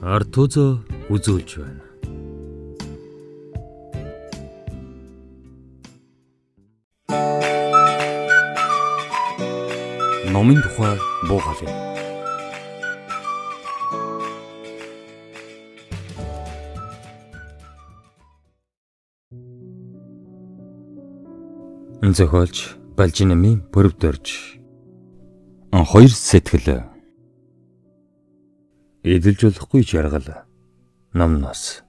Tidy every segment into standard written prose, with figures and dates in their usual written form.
Артузо үзүүлж байна. Номын тухай буугалаа. Зохиолч Балжинамын Пүрвдөрж. Хоёр сэтгэл. Эдэлж болохгүй жаргал. Номноос.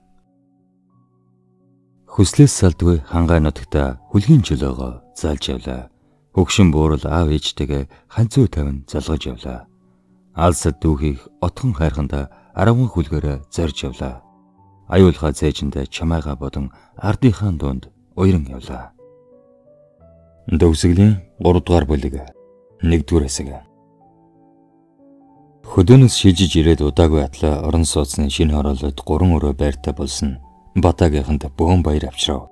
Хүслээс салдгүй хангай нутагта хүлгийн чөлөөгөө залж явлаа. Хөгшин буурал аав ээжтэйгээ ханцуу тавин залгаж явлаа. Алсад дүүхийг отхон хайрхандаа аравган хүлгээрээ зорж явлаа. Аюулгаа зээжэндээ чамайгаа бодон ардынхаа дунд уяран явлаа. Төгсгөлийн 3 дугаар бүлэг 1-р хэсэг. Хөдөөнөөс шилжиж ирээд удаагүй атлаа орон сууцны шинэ хороололд 3 өрөө байртай болсон Батагийнханд бөөн баяр авчрав.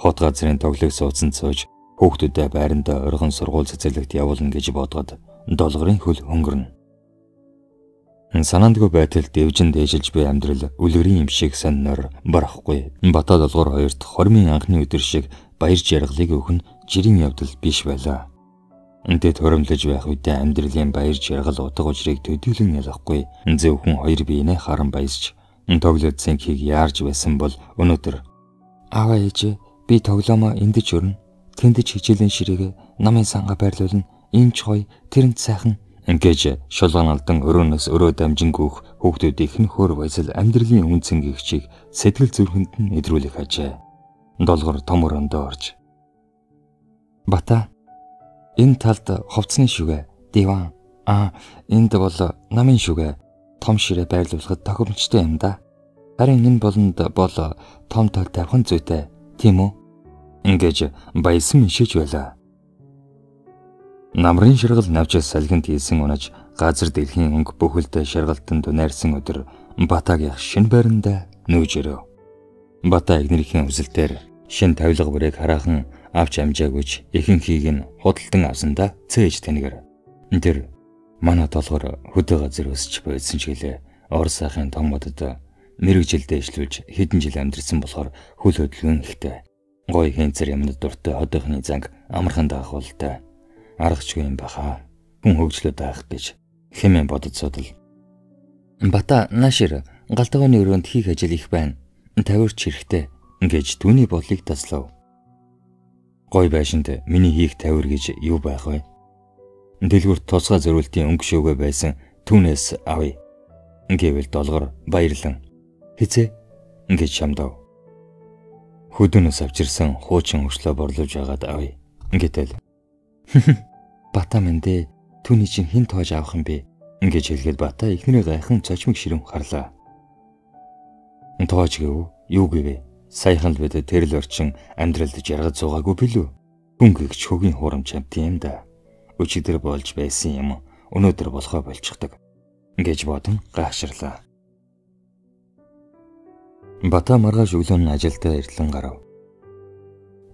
Хот газрын тоглог сууцанд сууж хүүхдүүдээ байрандаа оргон сургууль цэцэрлэгт явуулна гэж бодоход Долгорын хөл хөнгөрнө. Санаандгүй байтал дэвжин дээжилж буй амьдрал үлгэрийн юм шиг сониноор барахгүй. Бата Долгор хоёрт хормын анхны өдөр шиг баяр жаргалыг өгөх нь жирийн явдал биш байлаа. Тэд хуримтлаж байх үедээ амьдралын баяр жаргал утга учирыг төдийлөн ялахгүй. Зөвхөн хоёр биенээ харан баясч тоглоод цэнхийг яарж байсан бол өнөөдөр аава ээжээ би тоглоомоо эндэж өрнө. Тэндэж хичээлийн ширээгээ намын сангаа байрлуулна. Энэ ч гоё, тэр нь сайхан гэж шулган алдан өрөөнөөс өрөө дамжингүйх хүүхдүүдийнх нь хөөр баясал амьдралын үн цэнгэгчийг сэтгэл зүрхэнд нь мэдрүүлэх ажээ. Долгор том өрөөндөө орж Бата, энэ талд хувцсны шүгэ, диван, энд бол намын шүгэ, том ширээ байрлуулахад тохиромжтой юм да. Харин энэ болонд бол том тол тавих нь зүйтэй, тийм үү? Ингэж баясан мишэж байлаа. Намрын шаргал навч салхинд хийсэн унаж газар дэлхийн өнгө бүхэлдээ шаргалтанд найрсан өдөр Батагийнх шинэ байрандаа нүүж ирэв. Бата эгнэрхийн хүсэлтээр шинэ тавилга бүрийг хараахан авч амжаагүйч ихэнхийг нь худалдан авсандаа цээж тэнэгэр. Тэр манай Долгор хөдөө газар өсч буйдсан ч гэлээ Орос сайхын том модод мэргэжилдээ ишлүүлж хэдэн жил амьдарсан болохоор хөл хөдөлгөөн ихтэй. Гоё хэнцэр юмнад дуртай хотынхны занг амархан даах болтой. Аргачгүй юм баха. Хүн хөгжлөө даах гэж хэмээн бодож судал. Бата наашир галтгооны өрөөнд хийх ажил их байна. Тавирч хэрэгтэй гэж түүний бодлыг таслав. Гой байшинд миний хийх тавир гэж юу байх вэ? Дэлгүрт тусгай зориултын өнгө шөөгөө байсан түүнээс авъя. Гэвэл Долгор баярлан хизээ гэж шамдав. Хөдөөнөөс авчирсан хуучин хөшлөө борлуулж агаад авъя. Гэтэл Бата минь дээ, түүний чинь хэн тоож авах юм бэ? Гэж хэлгээд Бата эхнэрээ гайхан цочмог ширэм харлаа. Тоож гэв юу гэвэ? Саяхан л бид тэр л орчин амьдралд жаргаж суугаагүй билүү? Хүн гэгч хөгийн хурамч амт юм да. Өчигдөр болж байсан юм өнөөдөр болохоо болчихдог гэж бодон гайхширлаа. Бата маргааш өглөө нь ажилдаа ирлэн гарав.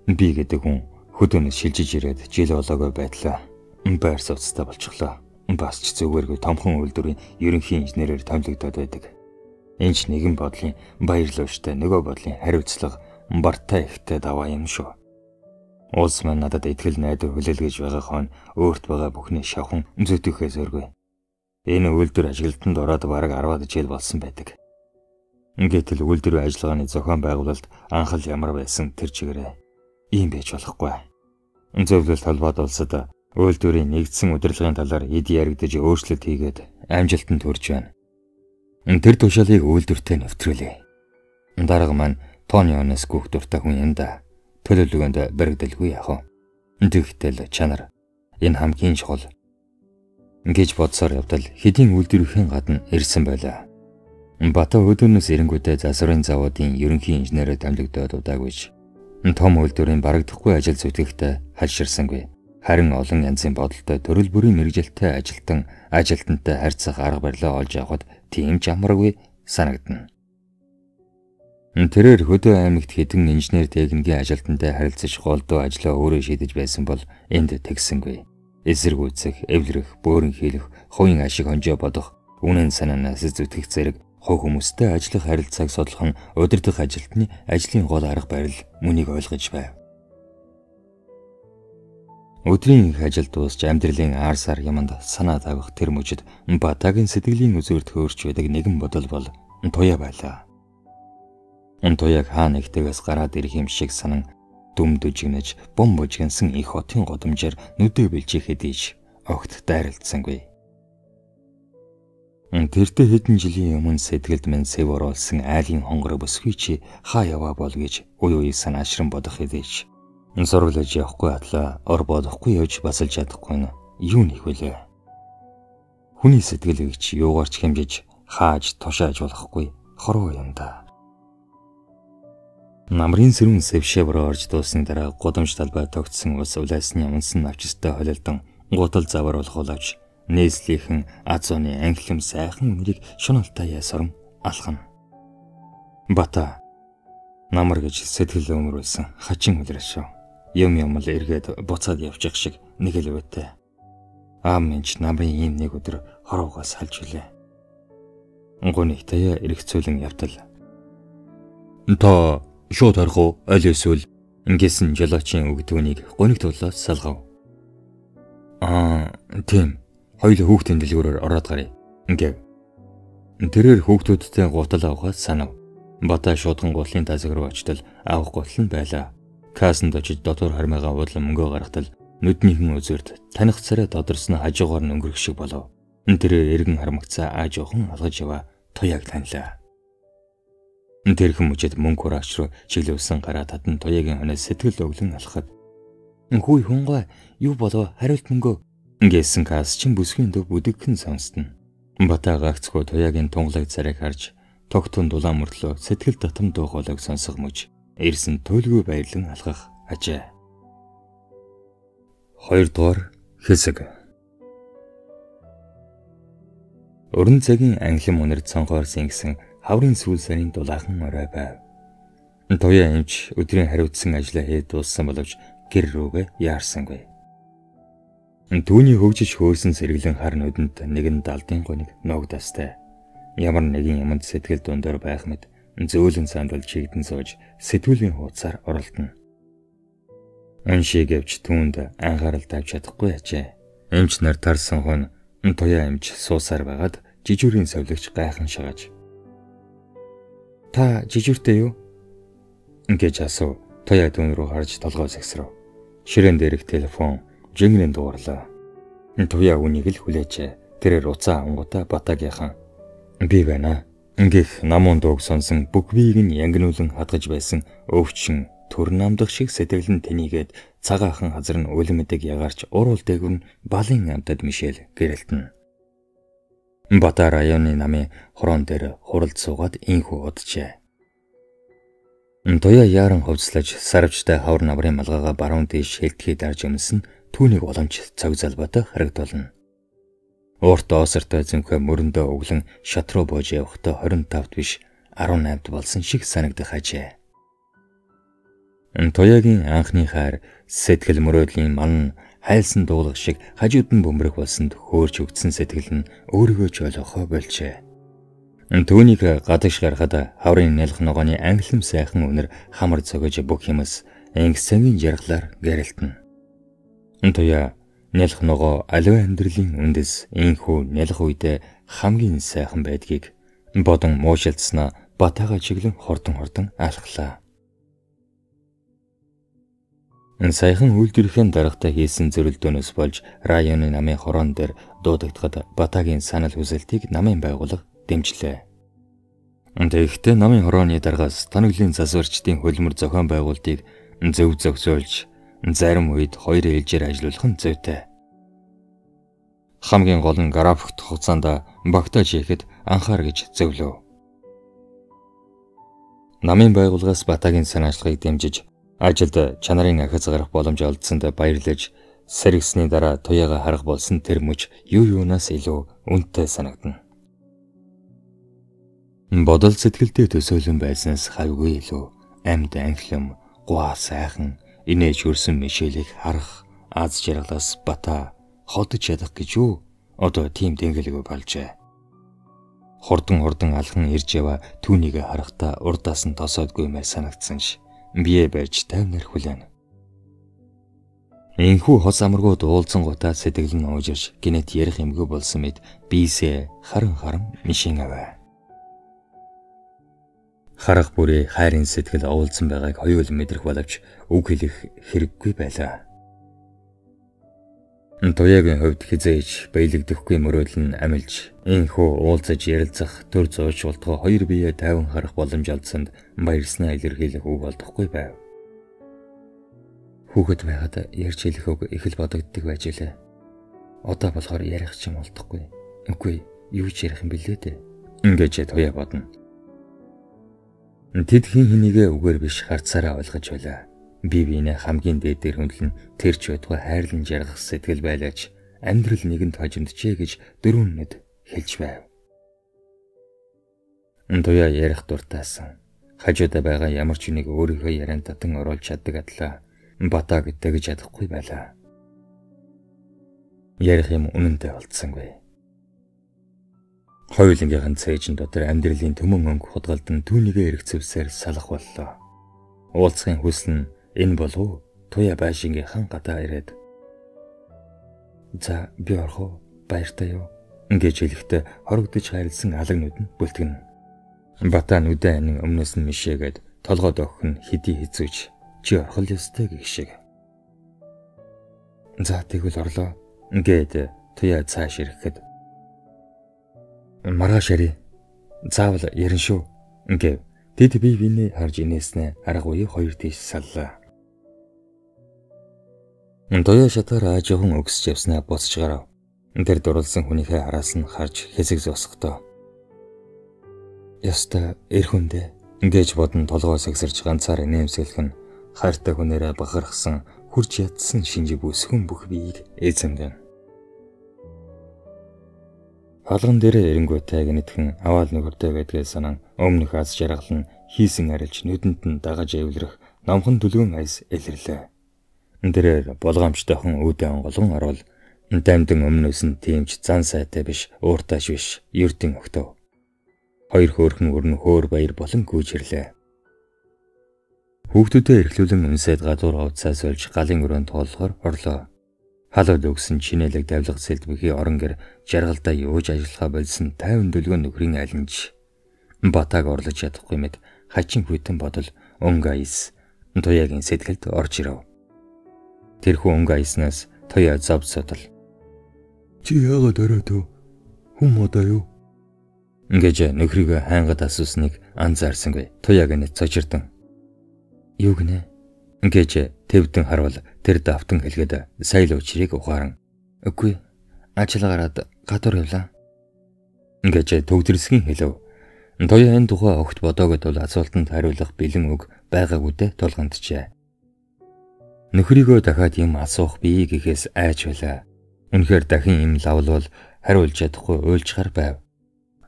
Би гэдэг хүн хөдөөнөөс шилжиж ирээд жил болоогүй байдлаа. Байр сууцтай болчихлоо. Бас ч зүгээргүй томхон үйлдвэрийн ерөнхий инженерээр томилогдоод байдаг. Энэ ч нэгэн бодлын баярлууштай нөгөө бодлын хариуцлага бартай ихтэй даваа юм шүү. Улс маань надад итгэл найдвар хүлээлгэж байгаа хон өөрт байгаа бүхний шавхан зүтгэхээ зоргүй. Энэ үйлдвэр ажиглалтанд ороод бараг 10-аад жил болсон байдаг. Гэтэл үйлдвэрийн ажиллагааны зохион байгуулалт анхал ямар байсан тэр чигээрээ ийм байж болохгүй. Зөвлөлт холбоот улсад үйлдвэрийн нэгдсэн удирдлагын талаар эд яригдаж өөрчлөлт хийгээд амжилтанд хүрч байна. Тэр тушаалыг үйлдвэртээ нэвтрүүлье. Дарга маань Тони Онес гүөх дуртай хүн юм да. Төлөвлөгөөнд баригдалгүй яах вэ? Тэгтэл чанар энэ хамгийн чухал гэж бодсоор явдал хэдийн үйлдвэрийн гадна ирсэн байлаа. Бата өдөөнөөс эренгүүтээ засварын завуудын ерөнхий инженерээр томилогдоод удаагүйч том үйлдвэрийн барагдахгүй ажил зүтгэхдээ хальширсангүй. Харин олон янзын бодолтой төрөл бүрийн мэргэжилтэй ажилтан ажилтнтай харьцах арга барилаа олж авахд тийм ч амаргүй санагдана. Тэрээр хөдөө аймагт хэдэн инженер техникийн ажилтнтай харилцаж голдуу ажлаа өөрөө шийдэж байсан бол энд тэгсэнгүй. Эсэргүүцэх, эвлэрэх, бөөрн хийлэх, хувийн ашиг хонжоо бодох, үнэн санаанаас зүтгэх зэрэг Хувь хүмүүстэй ажиллах харилцааг судлах нь удирдах ажилтны ажлын гол арга барил мөнийг ойлгож байв. Өдрийн их ажил дуусч амьдралын аар сар юманд санаа тавих тэр мөчид Батагийн сэтгэлийн үзүүрт хөөрч байдаг нэгэн бодол бол Туяа байлаа. Туяаг хаа нэгтэйгээс гараад ирэх юм шиг санан дүм дүжигнэж бум бужигнсан их хотын годамжаар нүдэ бэлжих хэдий огт дайралтсангүй. Тэртээ хэдэн жилийн өмнө сэтгэлд минь сэв оруулсан айлын хонгор бүсгүй чи хаа яваа бол гэж үе үе санаашран бодох хэдий ч сурвалж явахгүй атлаа ор бодохгүй явж басалж чадахгүй нь юу нэх вүлээ. Хүний сэтгэлийг ч юугаар ч хэмжиж хааж тушааж болохгүй хорвоо юм да. Намрын сэрүүн сэвшээ бороо орж дуусны дараа гудамж талбай тогтсон ус улайсны унсан навчистай холилдон гутал завар болохулавч нээслийнхэн Азоны анхлам сайхан үнэрийг шуналтай ясорон алхана. Бата намар гэж сэтгэл өмөрүүлсэн хачин үлрэл шүү. Юм юм л эргээд буцаад явчих шиг нэг л үедээ. Аав минь ч намрын ийм нэг өдөр хорвоогоо салж үлээ. Гуник тая эргцүүлэн явтал. Та шууд харах уу аль эсвэл ингэсэн жолоочийн үг түүнийг гуниг тулаас салгав. Аа тийм. Хоёул хүүхдийн дэлгүүрээр ороод гаръя. Гэв. Тэрээр хүүхдүүдтэй гутал авахаас санав. Бата шуудхан гутлын тасаг руу очтол авах гутал нь байлаа. Кассанд очиж дотор хармайгаа уудлан мөнгөө гаргатал нүднийхэн үзүүрт таних царай тодорсон хажуугаар нь өнгөрөх шиг болов. Тэрээр эргэн хармагцаа аа жоохон алгаж яваа Туяаг танилаа. Тэрхэн мөчид мөнгө хураагч руу чиглүүлсэн гараа татан Туяагийн хоноо сэтгэл өглөн алхахад "Хүй хүнгой юу болов хариулт мөнгөө" гэсэн касс чин бүсгийн төв бүдэгхэн сонстно. Бата гагцхүү Туяагийн тунгалаг царайг харж тогтун дулаан мөртлөө сэтгэл татам дуу хоолойг сонсох мөч ирсэн туйлгүй баярлан алхах ажээ. 2 дугаар хэсэг. Өрн цагийн англим үнэр цонхоор сингсэн хаврын сүүл сарын дулаахан орой байв. Туяа эмч өдрийн хариуцсан ажлаа хийж дууссан боловч гэр рүүгээ яарсангүй. Түүний хөгжиж хөөрсөн сэргэлэн хар нүдэнд нэгэн далдын гуниг нуугдастай. Ямар нэгэн юмд сэтгэл дундор байх мэт зөөлөн сандал чигдэн сууж сэтгүүлийн хуудасаар оролдоно. Уншиг гэвч түүнд анхаарал тавьж чадахгүй ажээ. Эмч нар тарсан хон Туяа эмч суусаар байгаад жижүүрийн совлогч гайхан шагаж. "Та жижүүртэй юу?" гэж асуув. Туяа түүн рүү харж толгой сэгсрэв. Ширээн дээрх телефон жингэн дуугарлаа. Туяа үүнийг л хүлээжээ. Тэрээр уцаа ангуудаа Батагийнхан "Би байна" гэх намун дууг сонсон бүх биеийг нь янгинуулан хадгаж байсан өвчин төр намдах шиг сэтгэл нь тэнийгээд цагаахан хазар нь үлмэдэг ягарч уруул дээгүр нь балын амтад Мишель гэрэлтэнэ. Бата районы намын хороон дээр хуралд суугаад инхүү уджээ. Туяа яаран хувцлаж сарвчтай хавар намрын малгайгаа баруун тийш хилдэхий дарж өмсөн түүнийг уламж цаг залбаатай харагдуулна. Урт оосортой зөнхөө мөрөндөө өглөн шат руу боож явахдаа 25-т биш 18-т болсон шиг санагдах ажээ. Туяагийн анхны хайр сэтгэл мөрөөдлийн ман хайлсан дуулах шиг хажууд нь бөмбөрөх болсонд хөөрч өгдсөн сэтгэл нь өөрийгөө ч ойлгохоо болжээ. Түүнийг гадагш гаргахад хаврын нялх ногооны англим сайхан үнэр хамар цогож бүх юмс инг сангийн жаргалаар гэрэлтэнэ. Туяа нялх ногоо аливаа амьдралын үндэс инхүү нялх үедээ хамгийн сайхан байдгийг бодон муушилдснаа Батагаа чиглэн хурдан хурдан алхлаа. Саяхан үйлдвэрийн даргатай хийсэн зөрөлдөөнөөс болж районы намын хороон дээр дуудагдахад Батагийн санал хүсэлтийг намын байгууллага дэмжлээ. Тэгэхдээ намын хорооны даргаас тоноглын засварчдын хөлмөр зохион байгуулалтыг зөв зохицуулж зарим үед хоёр ээлжээр ажиллуулах нь зүйтэй. Хамгийн гол нь графикт хугацаанд багтааж хийхэд анхаар гэж зөвлөв. Намын байгууллагаас Батагийн санаачлагыг дэмжиж ажилд чанарын ахиц гарах боломж олдсонд баярлаж сэргэсний дараа Туяагаа харах болсон тэр мөч юу юунаас илүү үнэтэй санагдана. Бодол сэтгэлдээ төсөөлөн байснаас хавьгүй илүү амьд анхлам гуа сайхан инээж хөрсөн Мишелийг харах аз жаргалаас Бата ходож чадах гэж юу одоо тийм дэнгэлгүй болжээ. Хурдан алхан ирж яваа түүнийг харахтаа урдаас нь тосоодгүй мэр санагдсан ш. Бие барьж тайвнаар хүлээн. Энхүү хос амаргууд уулзсан гутаа сэтгэл нь уужирч гинэт ярих юмгүй болсон мэт биесээ харан мишин аваа. Харах бүрээ хайрын сэтгэл уулзсан байгааг хоёул мэдрэх боловч үг хэлэх хэрэггүй байлаа. Туяагийн хувьд хизээж баялагдахгүй мөрөөдөл нь амилж энхүү уулзаж ярилцах төр зууч болтгоо хоёр биеэ тайван харах боломж олдсонд баярснаа илэрхийлэх үг олдохгүй байв. Хүүхэд байхад ярьж хэлэх үг их л бодогддог байж илээ. Одоо болохоор ярих ч юм олдохгүй. Үгүй юу ч ярих юм бэлээ дээ. Ингэж Туяа бодно. Тэд хин хинийгээ үгээр биш харцаараа ойлгож байлаа. Би биенээ хамгийн дээд дээр хүндлэн тэр ч байтугай хайрлан жаргах сэтгэл байлаач амьдрал нэгэнд хожимджээ гэж дөрвөн нүд хэлж байв. Туяа ярих дуртайсан. Хажуудаа байгаа ямар ч үнийг өөрийнхөө ярианд татан оруулж чаддаг адлаа. Батаг тэгж чадахгүй байлаа. Ярих юм үнэнтэй болцсонгүй. Хоёулангийнхан цээжин дотор амьдралын төмөн өнгө худгалдан түүнийгээ эргэцвсээр салах боллоо. Уулзахын хүсэл нь энэ болов уу? Туяа байшингийнхан гадаа ирээд "За би орох уу? Баяртай юу?" гэж хэлэхдээ хорогдож хайрлсан алаг нүд нь бүлтгэнэ. Бата нүдэ анин өмнөөс нь мишээгээд толгойд өгөх нь хэдий хэцүүч чи орох л ёстой гэх шиг. "За тэгвэл орлоо" гээд Туяа цааш ирэхэд "Маргааш ярий. Заавал ярина шүү" гэв. Тэд бие биенээ харж инээснээ арга үе хоёр тийш саллаа. Туяа шатаар аажихан өгсөж явснаа буцаж гарав. Тэр дурлсан хүнийхээ араас нь харж хэсэг зогсохдоо "Ёстой эр хүндээ" гэж бодон толгой сагсарч ганцаар инээмсэглэх нь хайртай хүнээрээ бахархсан хурж ядсан шинжи бүсгүн бүх биеийг эзэмдэн. Хаалган дээрээ эренгүүтэй гинэтхэн аваал нөхөртэй байдгээ санан өмнөх аз жаргал нь хийсэн арилж нүдэнд нь дагаж эвлэрэх номхон дүлгэн аяс илэрлээ. Тэрээр болгоомжтойхон үүдээ онголгон орвол дамдын өмнөөс нь тиймч зан сайтай биш, ууртайш биш, ердийн огтов. Хоёр хөөрхөн өрн хөөр баяр болон гүйж ирлээ. Хүүхдүүдээ эрхлүүлэн үнсээд гадуур хувцаа сольж галын өрөөнд тоолохоор орлоо. Халуул өгсөн чинэлэг давлга сэлбэхий орон гэр жаргалдаа юуж ажиллахаа болсон 50 дөлгөө нөхрийн алинж Батаг орлож чадахгүй мэт хачин хүйтэн бодол өнгө аяс Туяагийн сэтгэлд орж ирэв. Тэрхүү өнгө аяснаас Туяа зов содол. "Чи яагаад оройд вэ? Хүн модоо юу?" гэж нөхрийгөө хайнгад асуусныг анзаарсангүй. Туяаг нь цочирдан "Юу гинэ?" гэж тэвдэн харвал тэр давтан хэлгээд сая л учрыг ухааран "Үгүй, ажил гараад гадуур явлаа" гэж төгдрөсгийн хэлв. Туяа энэ тухай огт бодоогүй тул асуултанд хариулах бэлэн үг байгаагүйдээ тулганджээ. Нөхрийгөө дахиад юм асуух бий гэхээс айж байлаа. Үнэхээр дахин юм лавлвал хариулж чадахгүй уйлжхаар байв.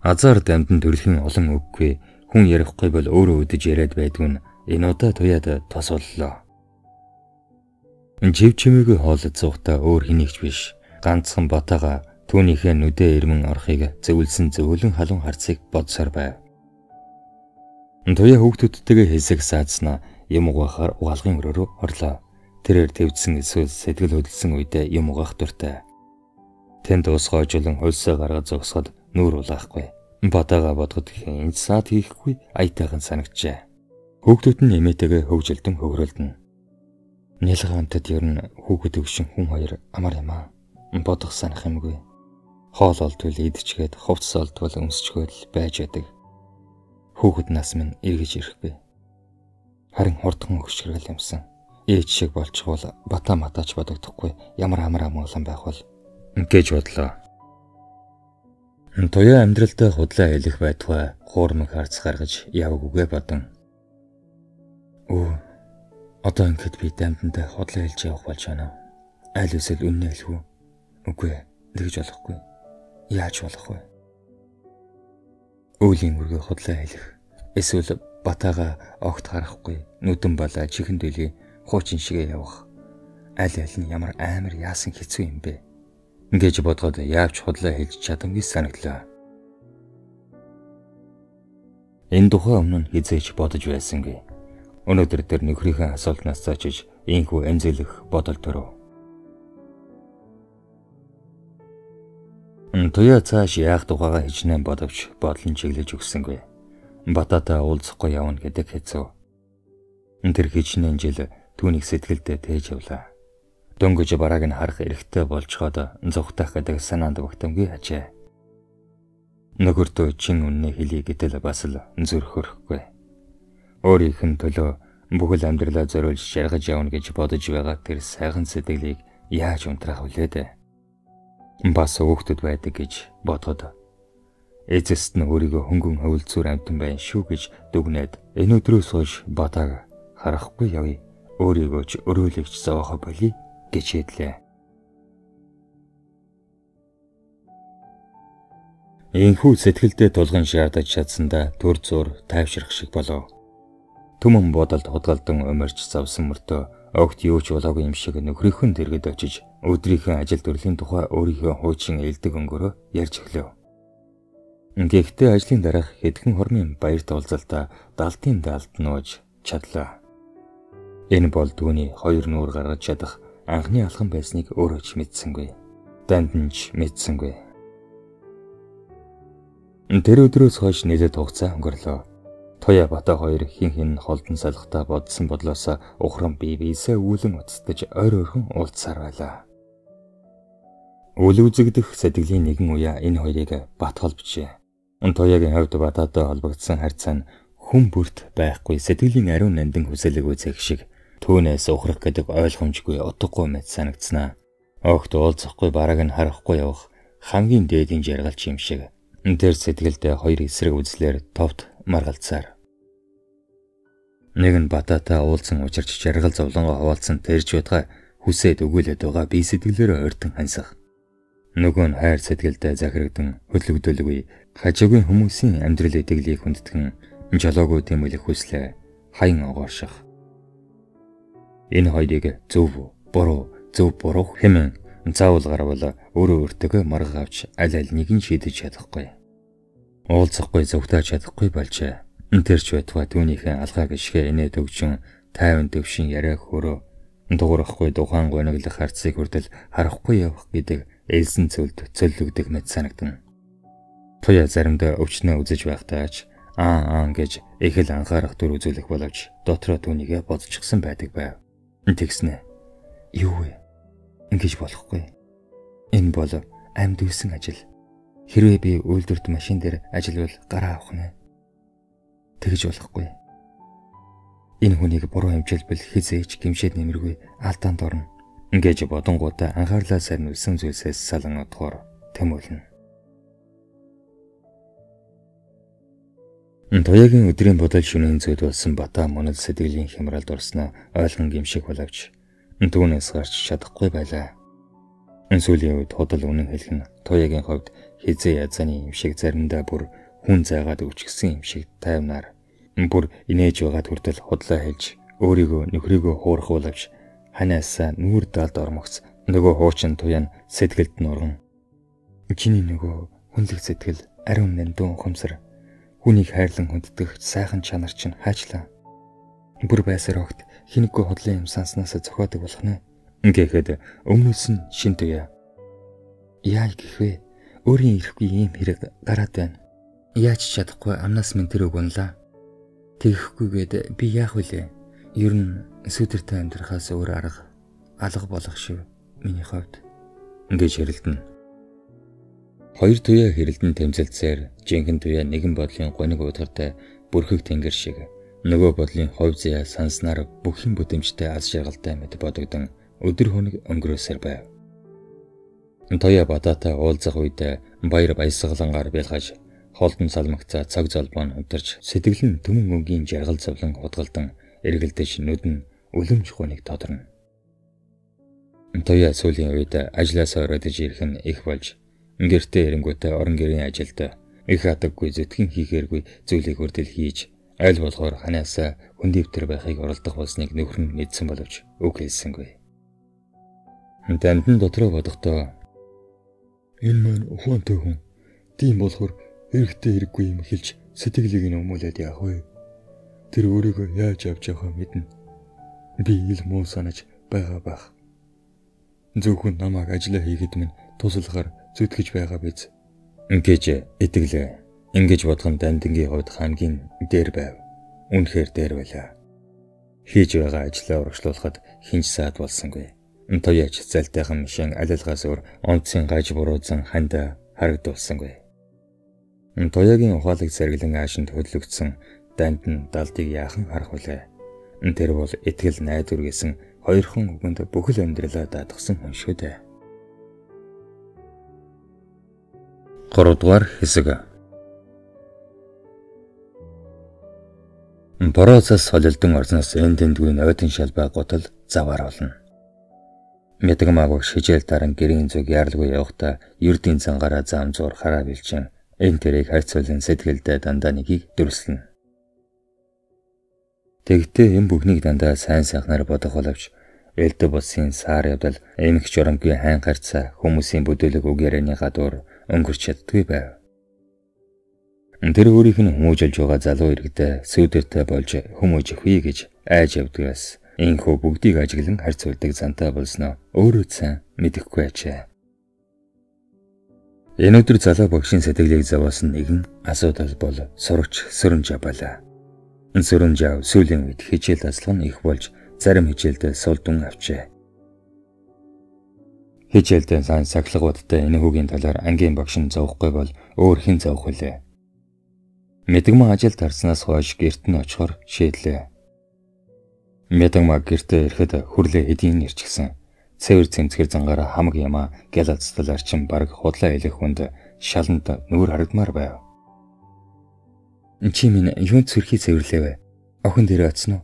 Азар дамдын төрөлхийн олон үггүй хүн ярихгүй бол өөрөө өдөж яриад байдгүй нь энэ удаа Туяад тосоллоо. Жив чимээгүй хооллож суухдаа өөр хэнийг ч биш ганцхан Батага түүнийхээ нүдэ ирмэн орохыг зөвлөсөн зөөлөн халуун харцыг бодсоор байв. Туяа хүүхдүүдтэйгээ хэсэг саадснаа юм угаахаар угаалгын өрөө рүү орлоо. Тэрээр твдсэн эсвэл сэтгэл хөдлөсөн үедээ юм угаах дуртай. Тэнд ус гоожуулан хөлсөө гаргаж зогсоход нүүр улаахгүй. Батага бодоход хин саад хийхгүй аятайхан санагджээ. Хүүхдүүд нь эмээтэйгээ хөгжилдөн хөгрөлдөн. Нялга амтад ер нь хүүхэд өгшин хүн хоёр амар юм аа. Бодох санах юмгүй. Хоол олдвол идчихээд хувцас олдвол өмсчгөөд л байж байдаг. Хүүхэд нас минь эргэж ирэхгүй. Харин хурдхан өгшгөргөл юмсан. Ээж шиг болчихвол бата матаач бодогдохгүй ямар амар амгалан байх бол гэж бодлоо. Туяа амьдралдаа худлаа хэлэх байтугай хуурмаг харц гаргаж явгүйгээ бодон. Өө, одоо ингээд би дамтантай худлаа хэлж явах болж байна. Аль эсвэл үннээ хэлэх үү? Үгүй, тэгж болохгүй. Яаж болох вэ? Өөлийн үргээ худлаа хэлэх. Эсвэл батаага огт харахгүй, нүдэн балаа чихэн дэлий хуучин шигээ явах. Аль аль нь ямар амар яасан хэцүү юм бэ? Гэж бодгоод яавч худлаа хэлж чадамгүй санагдлаа. Энэ тухай өмнө нь хэзээ ч бодож байсангүй. Өнөөдөр тэр нөхрийнхээ асуултнаас цаашиж ийхүү эмзэглэх бодол төрөв. Туяа цааш яах тухайгаа хичнээн бодовч бодлон чиглэж өгсөнгүй. Бататай уулзахгүй явна гэдэг хэцүү. Тэр хичнээн жил түүнийг сэтгэлдээ тээж явлаа. Дөнгөж барааг нь харах эрхтэй болцоход зүхтах гэдэг санаанд өгтөмгүй ажээ. Нөхөртөө чин үннээ хэлье гэтэл бас л зүрх хөрөхгүй. Өөрийнх нь төлөө бүхэл амьдралаа зориулж жаргаж явна гэж бодож байгаа тэр сайхан сэтгэлийг яаж унтраах вүлээ дээ. Бас өөхдөд байдаг гэж бодоход эцэст нь өөрийгөө хөнгөн хөвлөцүүр амьтан байна шүү гэж дүгнээд энэ өдрөөс хойш Батаг харахгүй явъя. Өөрийгөө ч өрөөлөгч зовоохо болий гэж шийдлээ. Энхүү сэтгэлдээ тулгын шаардаж чадсандаа төр зур тайвшрах шиг болов. Түмэн бодолд худгалдан умарч завсан мөртөө огт юу ч болоогүй юм шиг нөхрийнхөн дэргэд очиж өдрийнхөө ажил төрлийн тухай өөрийнхөө хуучин элдэг өнгөрөө ярьж эхлэв. Гэхдээ ажлын дараах хэдхэн хормын баярт уулзалтаа далтын далд нууж чадлаа. Энэ бол түүний хоёр нүүр гаргаж чадах анхны алхам байсныг өөрөө ч мэдсэнгүй. Данд нь ч мэдсэнгүй. Тэр өдрөөс хойш нэлээд хугацаа өнгөрлөө. Туяа Бата хоёр хин хин холдон салхтаа бодсон бодлоосоо ухран бие биесээ үүлэн уцтаж ойр ойрхон уулзсаар байлаа. Үл үзэгдэх сэтгэлийн нэгэн уяа энэ хоёрыг бат холбожээ. Туяагийн хувьд Бататай холбогдсон харьцаа нь хүн бүрт байхгүй сэтгэлийн ариун нандин хүсэлэг үзэх шиг түүнээс ухрах гэдэг ойлгомжгүй утгагүй мэт санагдсанаа. Огт уулзахгүй бараг нь харахгүй явах хамгийн дээдийн жаргалч юм шиг. Тэр сэтгэлдээ хоёр эсрэг үзлээр товт маргалцаар. Нэг нь Бататай уулзсан учирч жаргал зовлонгоо хаваалцсан тэрч байтугай хүсээд өгөөлөд байгаа бие сэтгэлээрээ ойртон хансах. Нөгөө нь хайр сэтгэлдээ захирагдан хөдлөгдөлгүй хажуугийн хүмүүсийн амьдрал идэглийг хүндэтгэн жолоогүй тэмүүлэх хүслээ хаян огоорших. Энэ хоёрыг зөв буруу зөв буруу хэмээн заавал гарвал өөрөө өөртөө марга авч аль аль нэг нь шийдэж чадахгүй. Уулзахгүй зүгтааж чадахгүй болжээ. Тэр ч байтугай түүнийхээ алгаа гიშгэ инээ төгжин тайван төвшин яриа хөрөө дуурахгүй тухайн гониглох харцыг хүртэл харахгүй явах гэдэг элсэн цөлд цөллөгдөх мэт санагдана. Туяа заримдаа өвчнөө үзэж байхдаа ч аа аа гэж их л анхаарах төр үзүүлэх боловч дотроо түүнийгээ бодчихсон байдаг байв. Тэгснэ. Юу вэ? Ингэж болохгүй. Энэ бол амьд үйсэн ажил. Хэрвээ би үйлдвэрт машин дээр ажиллавал гараа авах нэ. Тэгж болохгүй. Энэ хүнийг буруу хэмжээлбэл хизээж гимшээд нэмэргүй алдаанд орно. Ингэж бодонгуудаа анхаарлаа сарниулсан зүйлсээс салан одохоор тэмүүлнэ. Туяагийн өдрийн бодол шөнийн зүйд болсон Бата монол сэтгэлийн хямралд орсноо ойлгон гимших боловч түүнээс гарч чадахгүй байлаа. Сүүлийн үед худал үнэн хэлэх нь Туяагийн хувьд хизээ язааны юм шиг заримдаа бүр хүн зайгаад өвчгсөн юм шиг тайвнаар бүр инээж байгаад хүртэл худлаа хэлж өөрийгөө нөхрийгөө хуурах боловч ханаасаа нүүр далд ормогц нөгөө хуучин Туяа нь сэтгэлд нурган. Чиний нөгөө хүнлэг сэтгэл ариун нандин ухамсар хүнийг хайрлан хүндэтгэх сайхан чанар чинь хаачлаа. Бүр байсаар огт хинэггүй худлын юм санснаас зохиодог болох нэ. Гэхэд өмнөөс нь шин Туяа. Яа гэх вэ? Өөрийн ирэхгүй ийм хэрэг гараад байна. Яаж ч чадахгүй амнаас минь тэр үг унлаа. Тэгэхгүйгээд би яах вүлээ? Ер нь сүдэртэй амьдрахаас өөр арга алга болох шив миний хувьд. Ингэж хэрэлдэнэ. Хоёр Туяа хэрэлдэн тэмцэлцээр жинхэнэ Туяа нэгэн бодлын гониг удгартай бүрхэг тэнгэр шиг нөгөө бодлын хов зяа санснаар бүхэн бүтэмжтэй аз жаргалтай мэт бодогдон өдөр хоног өнгөрөөсөр байв. Туяа Бататай уулзах үед баяр баясгалангаар бэлгаж холдон салмагцаа цаг золбоо унтарч сэтгэл нь түмэн өнгийн жаргал зовлон худгалдан эргэлдэж нүд нь үлэмж гоныг тодорно. Туяа сүүлийн үед ажлаасаа оройдож ирэх нь их болж гэртээ ирэнгүүтээ орон гэрийн ажилд их хатаггүй зүтгэн хийхээргүй зүйлийг хүртэл хийж аль болохоор ханаасаа хүндивтер байхыг оролдох болсныг нөхөр нь мэдсэн боловч үг хэлсэнгүй. Дамдын дотроо бодохдоо энэ маань ухаантай хүн. Тийм болохоор хэрэгтэй хэрэггүй юм хэлж Сэтгэлийг нь өмүүлээд яах вэ? Тэр өөрийгөө яаж авч явахаа мэднэ. Би ил муу санаж байгаа бах. Зөвхөн намайг ажиллаа хийхэд минь туслахаар зүтгэж байгаа биз гэж итгэлээ. Ингэж бодох нь Дамдингийн хувьд хамгийн дээр байв. Үнэхээр дээр байлаа. Хийж байгаа ажлаа урагшлуулахад хинч саад болсонгүй. Туяач залтайхан мишэн алилгаас өөр онцын гаж буруузан ханд харагдуулсангүй. Туяагийн ухаалаг зэрэглэн аашинд хөдлөгдсөн данд нь далдыг яахан харах вүлээ. Тэр бол итгэл найдвар гэсэн хоёрхан үгэнд бүхэл амьдралаа даатгсан хүн шүү дээ. 3 дугаар хэсэг. Борооцоос солилдон орсноос энэ тэндгүй нойтон шалбай гутал заваар болно. Мэдгмаагүй шижээл даран гэрийн зүг яарлгүй явахдаа ердийн цангаараа зам зуур хараа бэлчин энэ тэрийг харьцуулан сэтгэлдээ дандаа нэгийг дүрслэнэ. Тэгтээ энэ бүхнийг дандаа сайн сайхнаар бодох боловч Элдв улсын сар явдал эмх журамгүй хайн гарцаа хүмүүсийн бүдүүлэг үг ярианы гадуур өнгөрч чаддгүй байв. Тэр өөрийнх нь хүмүүжилж байгаа залуу иргэдээ сүүдэртэй болж хүмүүжихгүй гэж айж явдгаас энхүү бүгдийг ажиглан харьцуулдаг зантай болсноо өөрөө сайн мэдэхгүй ажээ. Энэ өдөр залуу багшийн сэтгэлийг зовоосон нэгэн асуудал бол сурагч Сүрэнжав байлаа. Сүрэнжав сүүлийн үед хичээл даслах нь их болж зарим хичээлдээ сул дүн авчээ. Хичээлдээ сайн сахилгуудтай энэ хүүгийн талаар ангийн багш нь зовхгүй бол өөр хэн зовх вүлээ. Мэдгмэн ажилд харснаас хойш гэрт нь очихоор шийдлээ. Мэдгмаа гэртээ ирэхэд хүрлээ хэдийн ирчихсэн. Цэвэр цэмцгэр зангаараа хамаг ямаа гялалцтал арчин бараг худлаа илэх хүнд шаланд нүүр харагдмаар байв. Чи минь юунд сүрхий цэвэрлээ вэ? Охин дээр очсон уу?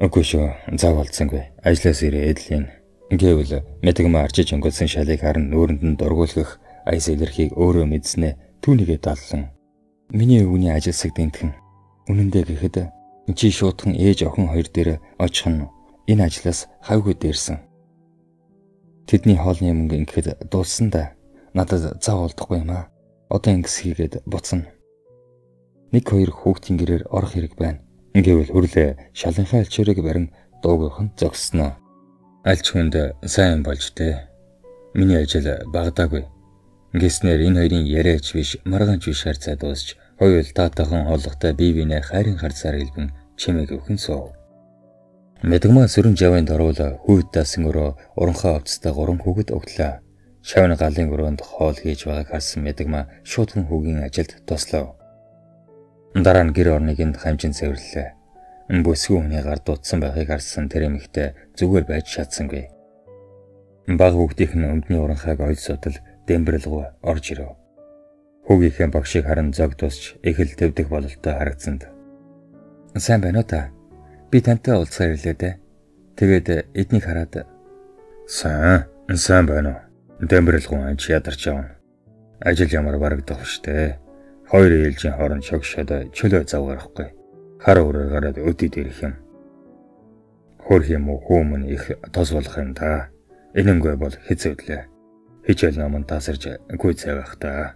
Үгүй шүү, зав болцсонгүй. Ажлаас ирээд л юм. Гэвэл Мэдгмаа арчиж өнгөлсөн шалыг харан нүүрэнд нь дургуулгах аяс илэрхийг өөрөө мэдснээ түүнийгээ даллан. Миний өвгөний ажилсаг дэнтгэн. Үнэндээ гэхэд чи шуутхан ээж охин хоёр дээр очих нь энэ ажлаас хавьгүй дээрсэн. Тэдний хоолны мөнгө ингэхэд дууссан да. Надад зав олдохгүй юм аа. Одоо ингэс хийгээд буцна. Нэг хоёр хүүхдийн гэрээр орох хэрэг байна. Гэвэл хүрлээ шалынхаа элчээрийг барин дуугийнх нь зогссноо. Альч хүнд сайн болж тэ. Миний ажил багадаагүй. Гэснээр энэ хоёрын яриач биш, маргаанч биш харьцаа дуусч, хоёул таатайхан хооллохтой бие биенээ хайрын харцаар илбэн чимээг өвхөн суув. Мэдгмаа Сүрэнжавын дорвол хүйт даасан өрөө уранхай овцтой 3 хүүхэд өгтлээ. Шавны галын өрөөнд хоол хийж байгааг харсан Мэдгмаа шуудхан хүүгийн ажилд туслав. Дараа нь гэр орныг энд хамжин цэвэрлээ. Бүсгүй хүний гар дутсан байхыг харсан тэр эмэгтэй зүгээр байж чадсангүй. Баг хүүхдийнх нь өмдний уранхайг ойл судал дэмбэрэлгүй орж ирэв. Хүүгийнхээ багшийг харан зог тусч их л твдэх бололтой харагдсанд. Сайн байна уу та? Би тантай уулзахаар ирлээ дээ. Тэгээд эднийг хараад сайн байна уу? Дэмбэрэлгүй анч ядарч явна. Ажил ямар барагдах штэ. Хоёр ээлжийн хооронд шогшоод чөлөө зав гарахгүй. Хар өрөө гараад өдөд ирэх юм. Хөрх юм уу хүмүүн их тос болох юм да. Энэнгүй бол хэцүүдлээ. Хичээл номон тасарч гүйцээ байх та.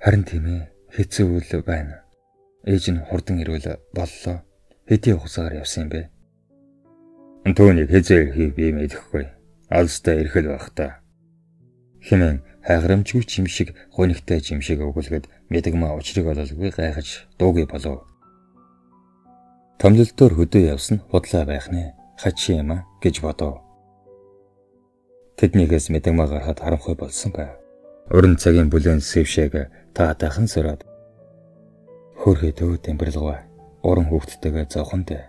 Харин тийм ээ, хэцүү үйл байна. Ээж нь хурдан ирвэл боллоо. Хэдийн хугацаагаар явсан юм бэ? Түүнийг хэзээ ирэхийг би мэдэхгүй. Алстай ирэх л байх та. Хэмээн хайграмжгүй чим шиг гунигтай чим шиг өгүүлгээд Мэдгмаа учрыг ололгүй гайхаж дуугүй болов. Томлолтоор хөдөө явсан худлаа байх нэ. Хачин юм а гэж бодов. Тэднийгээс Мэдгмаа гарахад харамхуй болсон байв. Өрн цагийн бүлээн сэвшээг таатайхан сөрөөд хөрхөө төө тэмбэрлгөө. Уран хүүхдтэйгээ зовхон дээ.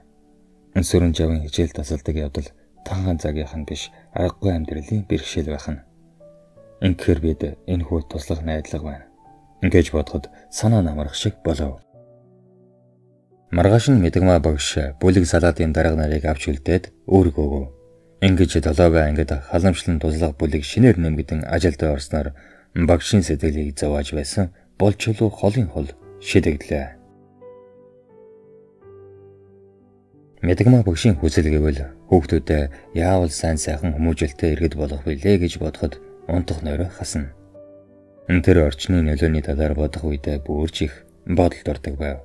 Сүрэнжавын хичээл тасалдаг явдал танхан цагийнх нь биш аргагүй амьдралын бэрхшээл байх нь. Ингэхээр бид энэ хүүд туслах найдлага байна. Ингэж бодоход санаа намрах шиг болов. Маргааш нь Мэдгмаа багш бүлэг салаатын дарга нарыг авч үлдээд үүрэг өгөв. Ингэж долоогоо ангид халамжлан туслах бүлэг шинээр нэмэгдэн ажилд орсноор багшийн сэтгэлийг зовоож байсан бол чулуу холын хол шидэгдлээ. Мэдгмаа багшийн хүсэл гэвэл хүүхдүүдэд яавал сайн сайхан хүмүүжүүлэлтээ иргэд болгох билээ гэж бодоход унтах нойроо хасна. Тэр орчны нөлөөний талаар бодох үедээ бүрч их бодолд ордог байв.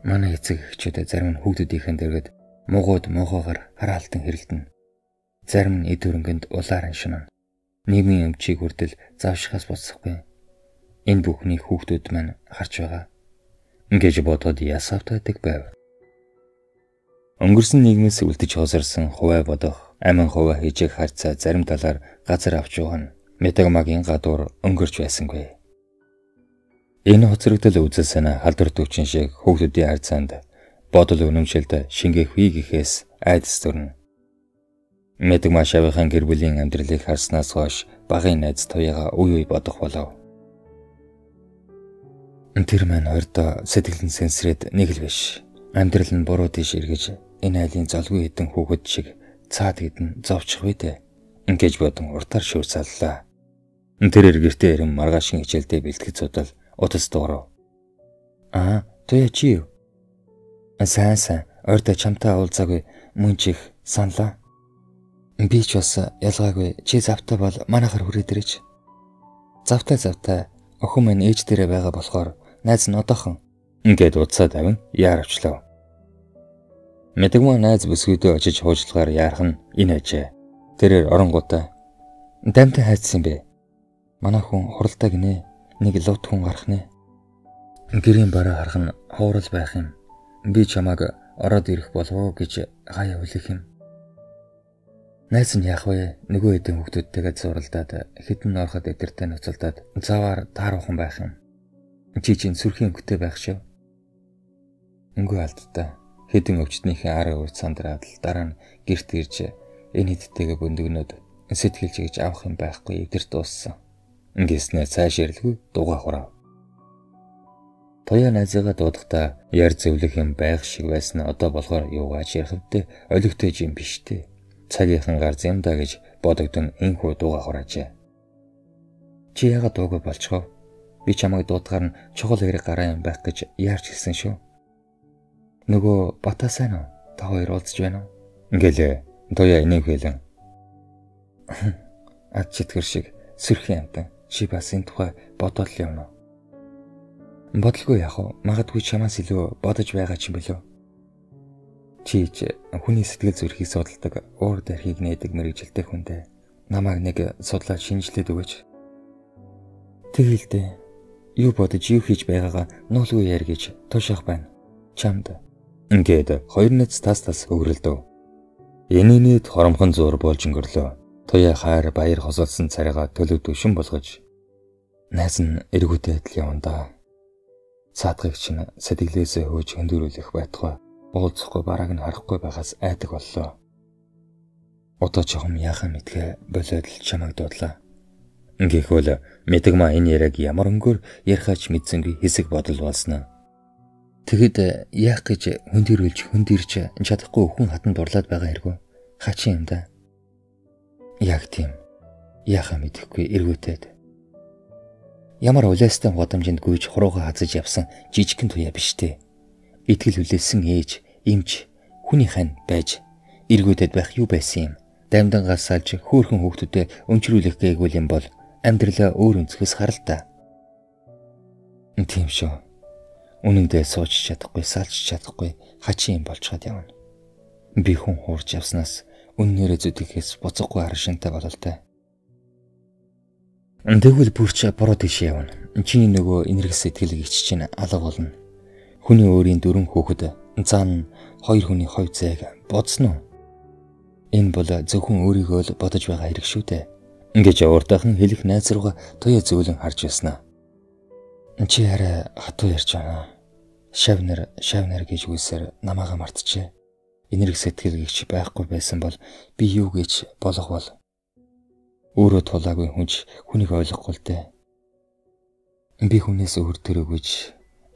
Манай эцэг эхчүүд зарим нь хүүхдүүдийнхэн дэргэд мугууд муухайгаар хараалтан хэрэлдэнэ. Зарим нь эд хөрөнгөнд улаар аншина. Нийгмийн өмчийг хүртэл завшихаас буцахгүй. Энэ бүхний хүүхдүүд маань харж байгаа. Ингэж бодоход ясавтайдаг байв. Өнгөрсөн нийгмээс үлдэж хоосорсон хуваа бодох, амин хуваа хийжих харьцаа зарим талаар газар авч явах нь Митагмагийн гадуур өнгөрч байсангүй. Энэ хоцрогдол үзэл санаа халдвар төвчин шиг хүүхдүүдийн харьцаанд бодол үнэмшилд шингээх үе гэхээс айдас төрнө. Митагма шавынхан гэр бүлийн амьдралыг харснаас хойш багын найз Туяагаа үе үе бодох болов. Тэр маань хордоо сэтгэл нь сэнсрээд нэг л биш. Амьдрал нь буруу тийш эргэж энэ айлын золгүй хэдэн хүүхэд шиг цаад хэдэн зовчих вэ дээ. Ингэж бодон уртаар шүүр саллаа. Тэрээр гэртээ ирэн маргаашийн хичээлдээ бэлтгэж судал утас дуурав. Аа, Туяа чи юу? Сайн сайн, ойрдоо чамтай уулзаагүй мөн чих саналаа. Би ч бас ялгаагүй чи завтай бол манайхаар хүрээд ирээч. Завтай охин минь ээж дээрээ байгаа болохоор найз нь одоохон ингээд утсаа тавин яаравчлав. Митагма найз бүсгүйдээ очиж хуужлагаар яарах нь энэ ажээ. Тэрээр оронгуудаа дамтай хайцсан бэ. Манай хүн хуралдаа гинэ. Нэг лувт хүн гарах нэ. Гэрийн бараа харах нь хуурал байх юм. Би чамааг ороод ирэх болов уу гэж хаяа хүлээх юм. Найз нь яах вэ? Нөгөө хэдэн хүүхдүүдтэйгээ зуралдаад хэдэн ороход эдэртэй нуцалдаад заваар тааруухан байх юм. Чи чинь сүрхийн өнгөтэй байх шүү. Өнгөө алдтаа. Хэдэн өвчтнийхээ арын урд сандраад л дараа нь гэрт ирж энэ хэдтэйгээ бөндөгнөөд сэтгэл чигж авах юм байхгүй эвдэр дууссан. Ингэснээр цааш ирлгүй дугаа хурав. Туяа найзыгаа дуудахдаа яар зөвлөх юм байх шиг байсан одоо болохоор юугаач ярих вдэ олигтой юм биш үү? Цагийнхан гарз юм да гэж бодогдон энхүү дуугаа хураажээ. Чи яагаад дуугүй болчихов? Би чамайг дуудахаар нь чухал хэрэг гараа юм байх гэж яарч хэлсэн шүү. Нөгөө Бата сайн уу? Та хоёр уулзж байна уу? Ингэлээ. Туяа энийг хэлэн. Ад читгэр шиг сөрхийн амтан чи бас энэ тухай бодоод л явна уу? Бодлого яах вэ? Магадгүй чамаас илүү бодож байгаа ч юм билүү? Чи ч хүний сэтгэл зүрхийг судалдаг, уур дэрхийг нээдэг мэргэжилтэй хүн дээ. Намайг нэг судлаад шинжилээд өгөөч. Тэгэл дээ. Юу бодож юу хийж байгаагаа нуулгүй яар гэж тушаах байна. Чамд. Ингээд хоёр нэц тас тас өврөлдөв. Энэний хоромхон зуур болж өнгөрлөө. Туяа хайр баяр хосолсон царайгаа төлөв төвшин болгож найз нь эргүүтэй адил явна да. Цаадгыг чинь сэтгэлээсээ хөөж хөндөрүүлэх байтугай уулзахгүй барааг нь харахгүй байхаас айдаг боллоо. Одоо чухам яхаа мэдгэ болоод л чамайг дуудлаа. Ингэхүүл Митагма энэ яриаг ямар өнгөөр ярихаач мэдсэнгүй хэсэг бодол болсноо. Тэгэд яах гэж хөндөрүүлж хөндөрч чадахгүй өхөн хатан дурлаад байгаа хэрэгүү. Хачин юм да. Яг тийм. Яхаа мэдэхгүй эргүүтээд. Ямар улайстай гудамжинд гүйж хуруугаа хазаж явсан жижигхэн туяа биш үү? Итгэл хүлээсэн ээж, эмч, хүний хань байж эргүүтэд байх юу байсан юм? Дамдангаас салж хөөрхөн хүүхдүүдэд өмчрүүлэх гээгүй юм бол амьдралаа өөр өнцгөөс харал та. Тийм шүү. Үнэндээ сууж чадахгүй, салж чадахгүй хачин юм болцоод явна. Би хүн хуурж явснаас үннээрээ зүтгэхээс буцахгүй харшинтай бололтой. Тэгвэл бүрч буруу тийш явна. Чиний нөгөө энэрэг сэтгэл гिच чинь алга болно. Хүний өөрийн дөрвөн хүүхэд зан хоёр хүний хувь зайг бодсон уу? Энэ бол зөвхөн өөрийгөө л бодож байгаа хэрэг шүү дээ. Ингэж урдаахан хэлэх найз руугаа Туяа зөөлөн харж байснаа. Чи арай хатуу ярьж байна. Шавнар гэж үгүйсээр намаагаа мартчихэ. Энэрэг сэтгэл гिच байхгүй байсан бол би юу гэж болох бол? Өөрөө тулаагүй хүнч хүнийг ойлгохгүй л дээ. Би хүнээс өөр төрөөгүйч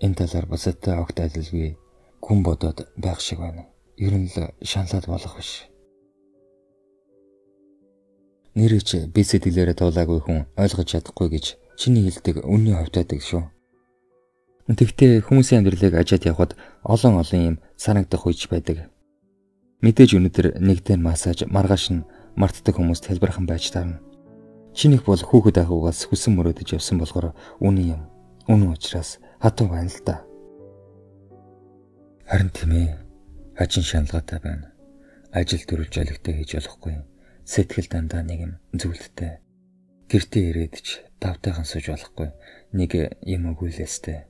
энэ талаар бусадтай огт адилгүй гүн бодоод байх шиг байна. Ер нь л шаналаад болох биш. Нэрэж би сэтгэлээрээ тулаагүй хүн ойлгож чадахгүй гэж чиний хэлдэг үнний хувьтайдаг шүү. Тэгтээ хүмүүсийн амьдралыг ажиад явхад олон олон юм санагдах үеч байдаг. Мэдээж өнөөдөр нэгдэн массаж маргааш нь мартдаг хүмүүст хэлбэрхэн байж таарна. Чинийх бол хүүхэд ахуйгаас хүсэн мөрөөдөж явсан болохоор үнэн юм. Үнэн учраас Хатуу байна л да. Харин тийм ээ. Хачин шаналгаатай байна. Ажил төрүүлж олигтой хийж болохгүй. Сэтгэл дандаа нэг юм зөвлөлттэй. Гэртээ ирээд ч давтайхан сууж болохгүй. Нэг юм өгүүлээстэй.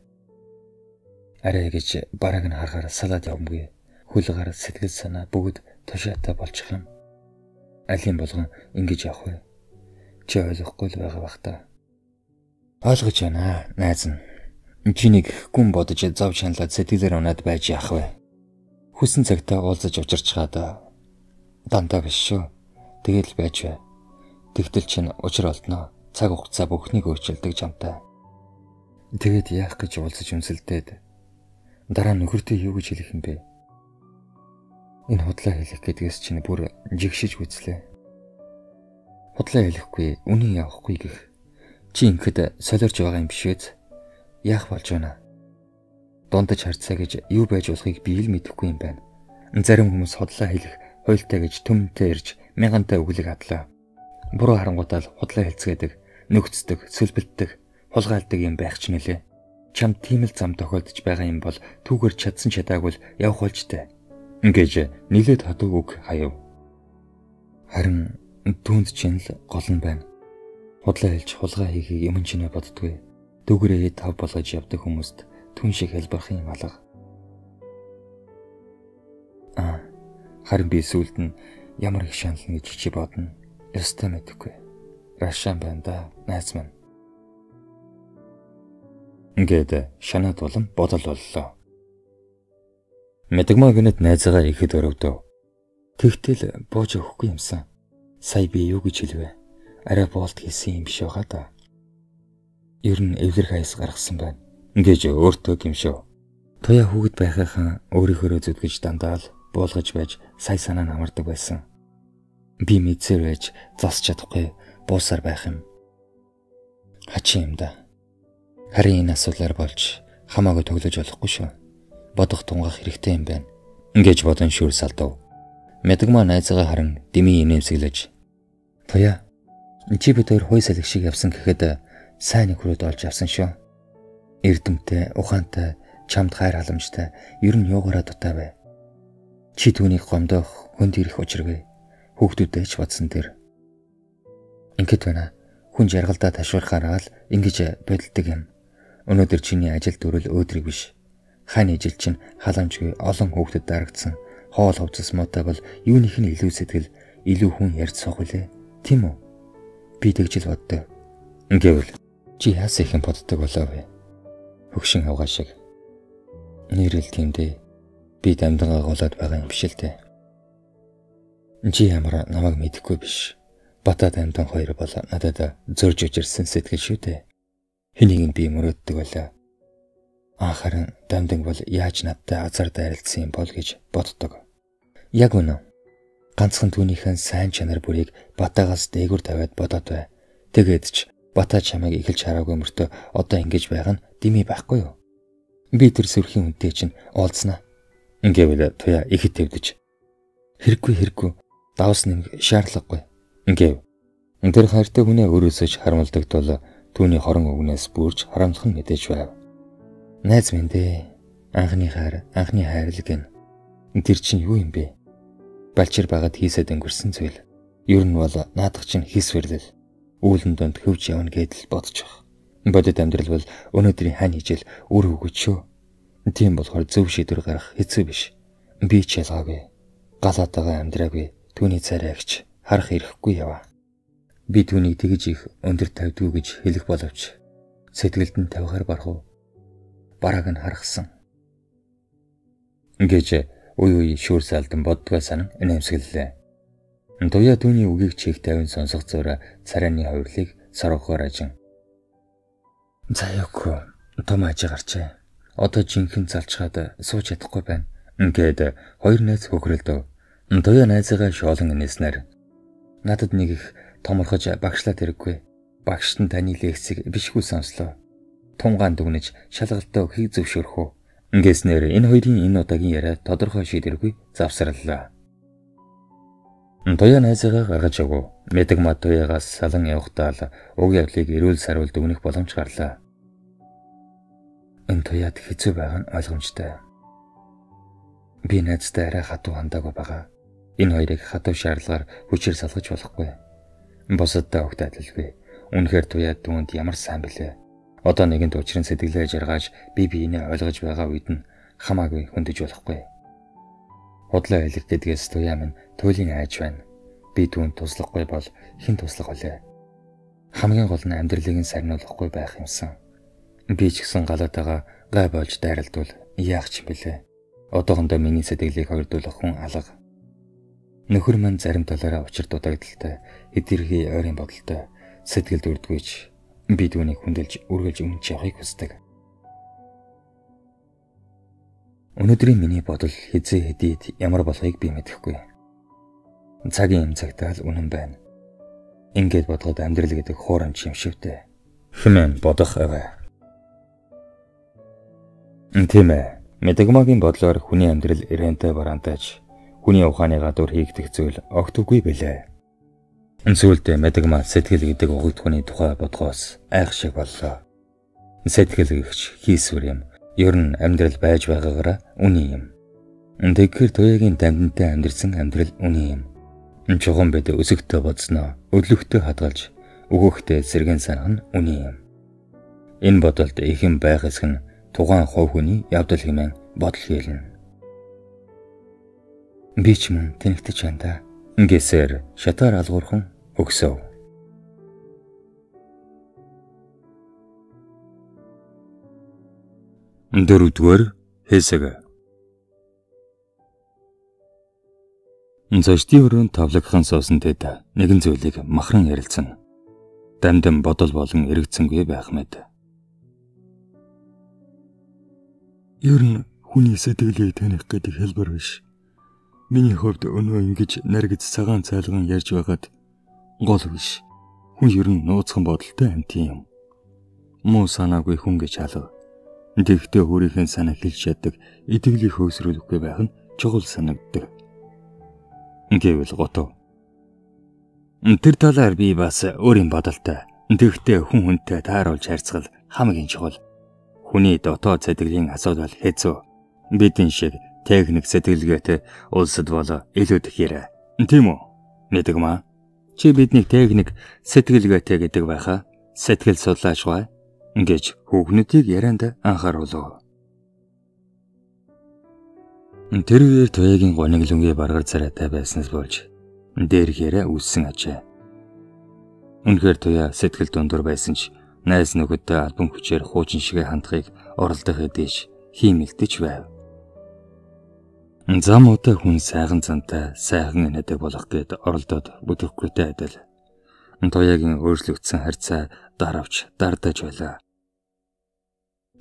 Арай гэж бараг нь харахаар салаад явмгүй. Хөл гар сэтгэл санаа бүгд тушаатай болчих юм. Алийн болгон ингэж явах вэ? Чи ойлгохгүй л байгаа бах та. Ойлгож байна, найз нь. Чи нэг гүн бодож зов шаналаад сэтгэлээр унаад байж яах вэ? Хүсэн цагтаа уулзаж учирчхаад дандаа биш шүү. Тэгэл байж бай. Тэгтэл чинь учир олдно. Цаг хугацаа бүхнийг өөрчилдөг жамтай. Тэгээд яах гэж уулзаж үнсэлдээд дараа нөхөртөө юу гэж хэлэх юм бэ? Энэ худлаа хэлэх гэдгээс чинь бүр жигшиж үзлээ. Худлаа хэлэхгүй, үнэн явахгүй гэх. Чи ингэхэд солиорч байгаа юм биш үү? Яах болж байна? Дундаж харцаа гэж юу байж болохыг би л мэдэхгүй юм байна. Зарим хүмүүс худлаа хэлэх хуйлтай гэж төмөнтэй ирж мянгантай өглөг адлаа. Буруу харангуутаа л худлаа хэлцгээдэг, нөхцдөг, сөлбөлддөг, хулгайлдаг юм байх ч нэлээ. Чамд тийм л зам тохиолдож байгаа юм бол түүгээр чадсан чадаагүй л явах болж тээ. Ингэж нилээд хатуу үг хаяв. Харин түүнд чинь л гол нь байна. Худлаа хэлж хулгай хийхийг юмн чинээ боддгүй. Дүүгэрээ тав болгож явдаг хүмүүст түн шиг хэлбэрх юм алга. Харин би сүлд нь ямар их шанална гэж чи бодно. Ёстой мэдэхгүй. Рашаан байна да, найз минь. Ингээд шанаад улам бодол боллоо. Мэдгмаа гэнэт найзаагаа ихэд өрөвдөв. Тэгтэл бууж өгөхгүй юмсан. Сая би юу гэж хэлвэ? Арай боолт хийсэн юм биш байгаа да. Ер нь эвлэрх аяс гаргасан байна. Ингэж өөртөө гимшив. Туяа хүүхэд байхынхаа өөрийнхөөрөө зүтгэж дандаа л буулгаж байж сая санаа нь амардаг байсан. Би мэдсээр байж засч чадахгүй буусаар байх юм. Хачин юм да. Харин энэ асуудлаар болж хамаагүй тоглож болохгүй шүү. Бодох тунгаах хэрэгтэй юм байна. Ингэж бодон шүр салдав. Мэдгмаа найзаагаа харан дэмий инээмсэглэж. Туяа, чи бид хоёр хуй салхи шиг явсан гэхэд сайн нөхрөөд олж авсан шүү. Эрдэмтэй, ухаантай, чамд хайр халамжтай, ер нь юугаараа дутаа бай. Чи түүнийг гомдоох, хүнд ирэх учиргүй. Хүүхдүүдээ ч бодсон тэр. Ингээд байна. Хүн жаргалдаа ташуурхаараа л ингэж бодилдог юм. Өнөөдөр чиний ажил дүрэл өөдрөг биш. Хань ижил чинь халамжгүй олон хүүхдэд дарагдсан. Хоол хувцас муутай бол юуных нь илүү сэтгэл, илүү хүн ярьж суух үлээ. Тийм үү? Би тэгж л боддог. Гэвэл чи яасан их юм боддог болоо вэ? Хөгшин авгаа шиг. Нэрэл тийм дээ. Би дамдангаа голоод байгаа юм биш л дээ. Чи ямар намайг мэдэхгүй биш. Бата дамдан хоёр бол надад зөрж өжирсэн сэтгэл шүү дээ. Хэнийг нь би мөрөөддөг байлаа. Анхааран дамдан бол яаж надтай азар дайралдсан юм бол гэж боддог. Яг үнэн. Ганцхан түүнийхэн сайн чанар бүрийг Батагаас дээгүр тавиад бодоод бай. Тэгээд ч Бата чамайг эхэлж хараагүй мөртөө одоо ингэж байгаа нь дими байхгүй юу? Би тэр сөрхийн үнтэй чинь уулзнаа. Гэвэл Туяа ихэд твдэж. Хэрэггүй давс нэмэх шаардлагагүй. Гэв. Тэр хайртай хүнээ өөрөөсөө ч харамлдаг тул түүний хорон өвгнээс бүрж харамлах нь мэдээж байв. Найз минь дээ. Анхны хайр, анхны хайр л гэн. Тэр чинь юу юм бэ? Балчир байгаад хийсэд өнгөрсөн зүйл. Ер нь бол наадах чинь хийсвэрлэл. Үүлэн донд хөвж явна гэдэл бодчих. Бодит амьдрал бол өнөөдрийн хань хижил үр өгөөч шүү. Тийм болохоор зөв шийдвэр гаргах хэцүү биш. Би ч ялгаагүй. Галаатайгаа амьдраагүй. Түүний царайгч харах ирэхгүй яваа. Би түүнийг тэгж их өндөр тавьдгүй гэж хэлэх боловч сэтгэлд нь тавихаар барах уу? Барааг нь харгасан. Ингэж үе үе шүүр салдан боддгоо санан инээмсэглэлээ. Туяа түүний үгийг чих тавин сонсох зураа царайны хувирлыг соргохоор ажин. За явгүй. Том ажи гарчээ. Одоо жинхэнэ залчгаад сууж чадахгүй байна. Ингээд хоёр найз хөхрөлдөв. Туяа найзыгаа шоолон инээснээр надад нэг их томорхож багшлаад хэрэггүй. Багшд нь таны лекцийг бишгүй сонслоо. Тунгаан дүгнэж шалгалтаа өгөхийг зөвшөөрөх үү? Ингэснээр энэ хоёрын энэ удаагийн яриа тодорхой шийдвэргүй завсарлаа. Туяа найзыгаа гаргаж өгөв. Мэдгмаа Туягаас салан явахдаа л уг явдлыг эрүүл саруул дүгнэх боломж гарлаа. Энэ туяад хэцүү байгаа нь ойлгомжтой. Би найздаа арай хатуу хандаагүй байгаа. Энэ хоёрыг хатуу шаардлагаар хүчээр салгаж болохгүй. Бусаддаа огт адилгүй. Үнэхээр туяад түүнд ямар сайн бэлээ. Одоо нэгэнд учрын сэтгэлээ жаргаж би биенээ ойлгож байгаа үед нь хамаагүй хөндөж болохгүй. Худлаа хэлэх гэдгээс туяа минь туйлын айж байна. Би түүнд туслахгүй бол хэн туслах вүлээ? Хамгийн гол нь амьдралыг нь сарниулахгүй байх юмсан. Би ч гэсэн галаатайгаа гай болж дайралдвал яах ч юм бэлээ. Одоохондоо миний сэтгэлийг хоёрдуулах хүн алга. Нөхөр маань зарим талаараа учир дутагдaltaй, хэтэрхий ойрын бодолтой, сэтгэлд өрдгүйч. Би түүнийг хүндэлж үргэлж өмнө явахыг хүсдэг. Өнөөдрийн миний бодол хизээ хэдийд ямар болохыг би мэдэхгүй. Цагийн юм цагтаа л үнэн байна. Ингээд бодоход амьдрал гэдэг хуурамч юм шивтэй. Хэмээн бодох аваа. Тийм ээ. Мэдэгмагийн бодлоор хүний амьдрал ирээнтэй бараантайч хүний ухааны гадуур хийгдэх зүйл огт үгүй билээ. Сүүлдээ Мэдэгма сэтгэл гэдэг угтхүний тухай бодгоос айх шиг боллоо. Сэтгэл гэгч хийсвэр юм. Ер нь амьдрал байж байгаагаараа үний юм. Тэгэхээр туяагийн дамдынтай амьдрсан амьдрал үний юм. Чухам бид өсөгтөө бодсноо, өдлөгтөө хадгалж, өгөөхтэй сэргэн санах нь үний юм. Энэ бодолд ихэн байх эсэх нь тухайн хувь хүний явдал хэмээн бодол хэлнэ. Би ч мөн тэнэгтэж байна да. Гэсээр шатаар алгуурхан өгсөв. Дөрөвдүгээр хэсэг. Зочдын өрөөнд тавлагхан суусан тэд нэгэн зүйлийг махран ярилцсан. Дамдам бодол болон эргэцэнгүй байх мэт. Ер нь хүний сэтгэлийг таних гэдэг хэлбэр биш. Миний хувьд өнөө ингэж наргиз цагаан цайлган ярьж байгаад гол биш. Хүн ер нь нууцхан бодолтой амьтан юм. Муу санаагүй хүн гэж алга. Тэгэхдээ өөрийнхөө санааг хэлж чаддаг, итгэлийг хөөсрүүлэхгүй байх нь чухал санагддаг. Гэвэл готов. Тэр талаар би бас өөрийн бодолтой. Тэгэхдээ хүн хүнтэй тааруулж харьцгал хамгийн чухал. Хүний дотоод сэтгэлийн асуудал хэцүү. Бидэн шиг техник сэтгэлгээтэй улсад бол илүү тэгэхээр. Тийм үү? Мэдэгмаа. Чи биднийг техник сэтгэлгээтэй гэдэг байхаа. Сэтгэл судлаач бай гэж хүүхнүүдийг ярианд анхааруулв. Тэр үеэр туяагийн гониглөнгийн баргар царайтай байснаас болж дээрхээрээ үүссэн ажээ. Үнэхээр туяа сэтгэл дундуур байсан ч найз нөхөдтэй албан хүчээр хуучин шигэ хандахыг оролдох хэдий хиймэлдэж байв. Зам удаа хүн сайхан зантай, сайхан инээдэг болох гээд оролдоод бүтэхгүйтэй адил. Туяагийн өөрчлөгдсөн харьцаа даравч дардаж байлаа.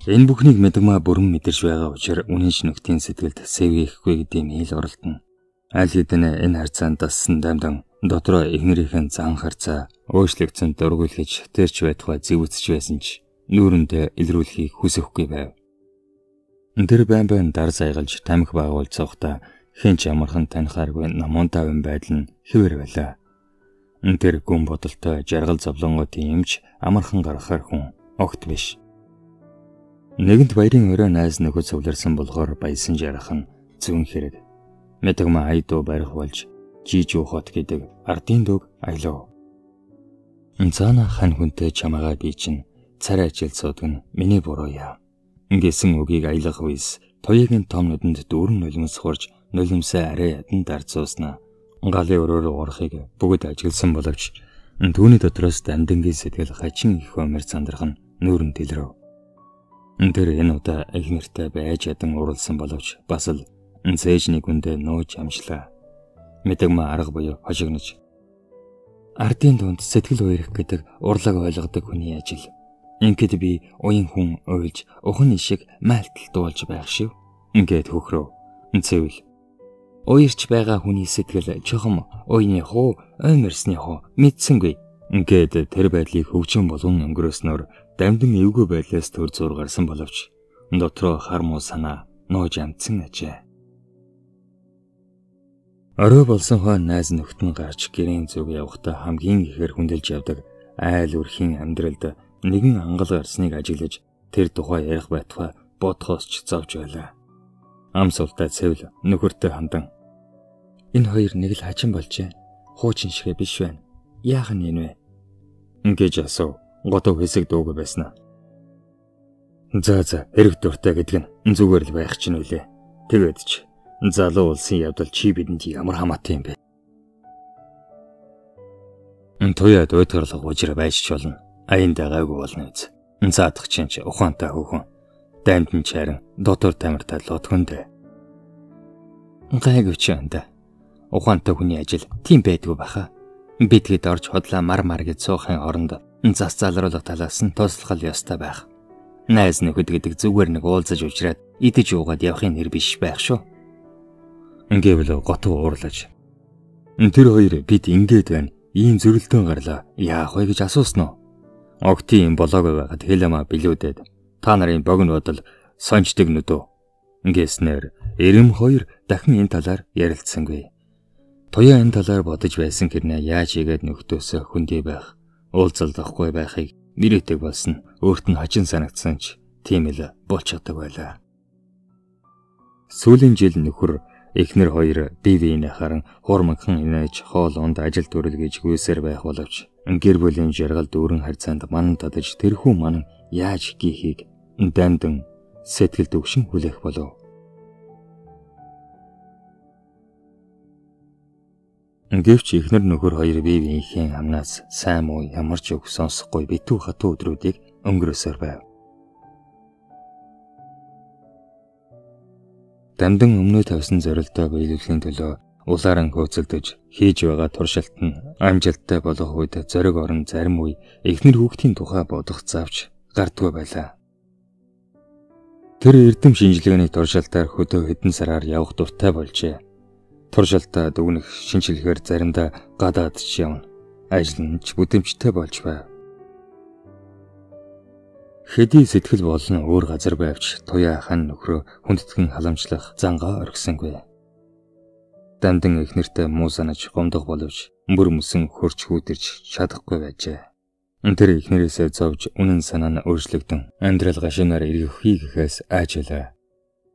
Энэ бүхнийг Мэдэгмаа бүрэн мэдэрч байгаа учраас үнэн шинэгтийн сэтгэлд сэвэхгүй гэдэг юм ил оролдоно. Аль хэдийн энэ харьцаанд дассан дамдан дотроо эхнэрийнхэн зан харьцаа өөрчлөгдсөн дургуйлгэж тэрч байтугай зэвүүцэж байсан ч нүүрэндээ илрүүлэхийг хүсэхгүй байв. Тэр байн байн дар заягалж тамхи байгуулж цугтаа хэн ч амархан танихааргүй номон тавин байдал нь хэвээр байлаа. Тэр гүн бодолтой жаргал зовлонготой юмч амархан гаргахаар хүн огт биш. Нэгэнт баярын өрөө найз нөхөд цугларсан болохоор баясан жаргах нь зүүн хэрэг. Мэдэгмаа ая дуу барих болж Жижүү хот гэдэг ардын дүүг аялав. Цаана хан хүнтэй чамаагаа би чинь царай ажил суудаг нь миний буруу яа. Гэсэн үгийг аялах үес туяагийн том нүдэнд дүүрэн нулимс хурж нулимсаа арай ядан дарж сууснаа. Галын өрөө рүү орохыг бүгд ажигласан боловч түүний дотроос дамдингийн сэтгэл хачин их өмөр сандрах нь нүүрэн дэлрэв. Тэр энэ удаа их нэртэй байж ядан уралсан боловч бас л цээж нэг үндэ нууж амжлаа. Мэдэгмаа арга буюу хошигнож ардын дунд сэтгэл уярах гэдэг урлаг ойлгодог хүний ажил. Ингээд би уян хүн уйлж ухан ишиг майлтал дуулж байх шив. Ингээд хөхрөө. Цэвэл уярч байгаа хүний сэтгэл чухам уйны хуу ойморсны хуу мэдсэнгүй. Ингээд тэр байдлыг хөгжин болгон өнгөрөөснөөр дамдин эвгүй байдлаас төр зур гарсан боловч дотроо хар муу санаа нууж амтсан ажээ. Орой болсон хойно найз нөхд нь гарч гэрийн зүг явахдаа хамгийн ихээр хүндэлж явдаг айл өрхийн амьдралд нэгэн ангал гарсныг ажиглаж Тэр тухай ярих байтугай бодхоос ч зовж байлаа. Ам султай цэвл нөхөртэй хандан энэ хоёр нэг л хачин болжээ. Хуучин шигэ биш байна. Яах нь энэ вэ? Гэж асуув. Готов хэсэг дуугүй байсан. За хэрэг дуртай гэдэг нь зүгээр л байх чинь үлээ. Тэгээд ч залуу улсын явдал чи бидэнд ямар хамаатай юм бэ? Туяад уйтгарлах ужир байж ч болно. Аяндаа гайгүй болно биз. Заадах чинь ч ухаантай хөөхөн. Дайнд нь чаран дотор тамиртай лотгондээ. Гайгүй чи анда. Ухаантай хүний ажил тийм байдгүй баха. Бидгэд орж хотлаа мар гэж суухын оронд зас залруулах талаас нь туслах ёстой байх. Найз нөхөд гэдэг зүгээр нэг уулзаж уулзраад идэж уугаад явахын нэр биш байх шүү. Ингээвэл готов уурлаж. Тэр хоёр бид ингээд байна. Ийм зөрөлдөөн гарлаа. Яах вэ гэж асуусан уу? Огтын юм болоогүй байгаад хэлэмаа билүүдэд. Та нарын богино бодол сонждаг нүдөө. Ингэснээр эрэм хоёр дахин энэ талаар ярилцсангүй. Туяа энэ талаар бодож байсан хэрнээ яаж игээд нөхдөөсөө хөндий байх, уулзалдахгүй байхыг мөрөөдөг болсон. Өөрт нь хачин санагдсан ч тийм л болчихдог байлаа. Сүүлийн жил нөхөр эхнэр хоёр бие биенээ харан хуурмагхан инээж хоол унд ажил төрөл гэж гүйсээр байх боловч гэр бүлийн жаргал дүүрэн харьцаанд манан татаж тэрхүү манан яаж гихийг дандан сэтгэл дүгшин хүлээх болов. Гэвч эхнэр нөхөр хоёр бие биенийхээ амнаас сайн муу ямар ч үг сонсохгүй битүү хатуу өдрүүдийг өнгөрөөсөр байв. Дамдан өмнөө тавьсан зорилтоо биелүүлэхийн төлөө улааран хөөцөлдөж хийж байгаа туршилт нь амжилттай болох үед зориг орон зарим үе эхнэр хүүхдийн тухай бодох завч гардгүй байлаа. Тэр эрдэм шинжилгээний туршилтаар хөдөө хэдэн сараар явах дуртай болжээ. Туршилтаа дүгнэх шинжилгээр заримдаа гадаад ч явна. Ажил нь ч бүдэмжтэй болж байв. Хэдий сэтгэл болон өөр газар байвч Туяа хан нөхрөө хүндэтгэн халамжлах зангаа орхисонгүй. Дандан эхнэртэй муу санаж гомдох боловч бүр мөсөн хөрч хүүтэрч чадахгүй байжээ. Тэр эхнэрээсээ зовж үнэн санаа нь өөрчлөгдөн амьдрал гашуунаар эргэхүй гэхээс айжлаа.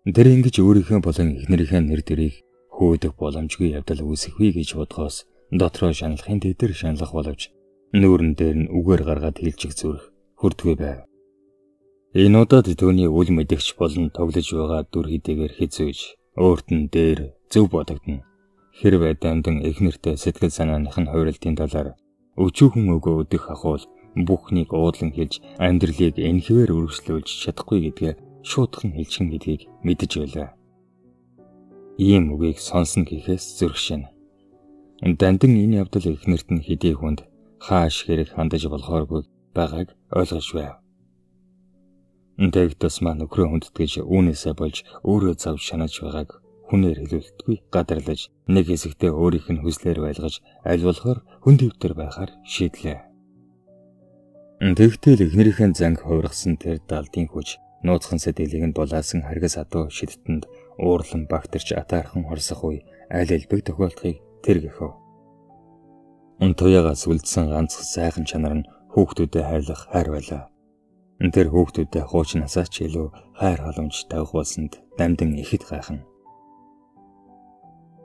Тэр ингэж өөрийнхөө болон эхнэрийнхээ нэр дэрийг хөөдөх боломжгүй явдал үүсэхүй гэж бодхоос дотроо шаналхын дэдэр шаналх боловч нүүрэн дээр нь үгээр гаргаад хэлчих зүрх хүрдгүй байв. Энэ удаад түүний үл мэдэгч болон тоглож байгаа дүр хэдийгээр хэцүүж өөрт нь дээр зөв бодогдоно. Хэрвээ дамдан эхнэртэй сэтгэл санааных нь хувиралтын талаар өчүүхэн өгөө өдөх ахуул бүхнийг уудлан хэлж амьдралыг энэхвэр үргэлжлүүлж чадахгүй гэдгээ шуудхан хэлчихнэ гэдгийг мэдэж байлаа. Ийм үгийг сонсно гэхээс зүрх шин. Дандан энэ явдал эхнэрт нь хэдий хүнд хааш хэрэг хандаж болохооргүй байгааг ойлгож байв. Тэг тусмаа нөхрөө хүндэтгэж үүнээсээ болж өөрөө зав шанаж байгааг хүнээр хэлүүлэлтгүй гадарлаж нэг хэсэгтээ өөрийнх нь хүслээр байлгаж аль болохоор хүн дэвтэр байхаар шийдлээ. Тэгтэл эхнэрийнхээ занг хувиргасан тэр далдын хүч нууцхан сэтгэлийг нь булаасан харгас адуу шидтэнд уурлан багтарч атаархан хорсох үе аль элбэг тохиолдохыг тэр гэхэв. Туягаас үлдсэн ганц сайхан чанар нь хүүхдүүдэд хайрлах хайр байлаа. Тэр хүүхдүүдэд хуучнасаа ч илүү хайр халамж тавих болсонд дамдан ихэд гайхна.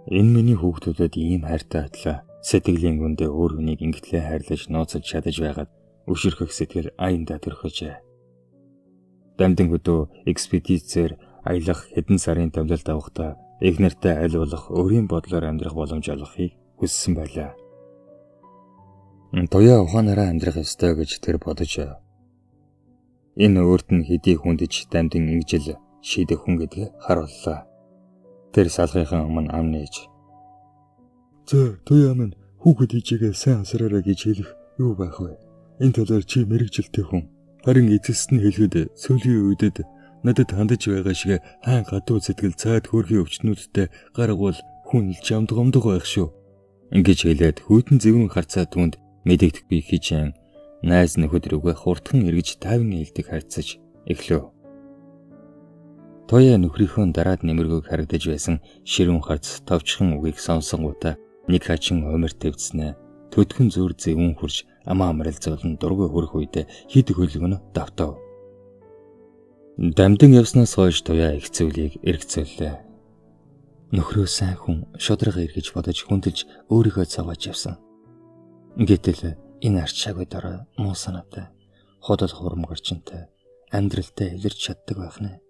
Энэ миний хүүхдүүдэд ийм хайртай байтлаа. Сэтгэлийн гүндээ өөр хүнийг ингэтлээ хайрлаж нууцлж чадаж байгаад өшөрхөх сэтгэл аяндаа төрхөжээ. Дамдан хөдөө экспедицээр аялах хэдэн сарын томилолт авахдаа эхнэртэй аль болох өөрийн бодлоор амьдрах боломж олгохыг хүссэн байлаа. Туяа ухаанаараа амьдрах ёстой гэж тэр бодож энэ өөрт нь хэдий хүндэж дамдан ингэжил шийдэх хүн гэдгээ харууллаа. Тэр салгынхан өмнө ам нээж. За Туяа минь хүүхэд хийжээгээ сайн асраарай гэж хэлэх юу байх вэ? Энэ талаар чи мэрэгжилтэй хүн. Харин эцэст нь хэлэхэд сүүлийн үедэд надад хандаж байгаа шиг хаан гадуу сэтгэл цаад хөөрхийн өвчтнүүдтэй гаргавал хүн л жамд гомдох байх шүү. Ингэж хэлээд хүйтэн зэвүүн харцаа түүнд мэдэгдэхгүй хичээн найз нөхөд рүүгээ хурдхан эргэж тайван ээлдэг харьцаж эхлэв. Туяа нөхрийнхөө дараад нэмэргүйг харагдаж байсан ширүүн харц товчхон үгийг сонсонгуудаа нэг хачин умар твцснэ төдгөн зүр зэвүүн хурж амаа амрал зовлон дургүй хөрөх үедээ хид хөлгөн давтав. Дамдин явснаас хойш Туяа их зүйлийг эргэцүүллээ. Нөхрөө сайн хүн шударга эргэж бодож хүндэлж өөрийгөө зовоож явсан. Гэтэл энэ арчаагүй дараа муу санаатай, худал хуурмгарчинтай амьдралдаа илэрч чаддаг байх нэ.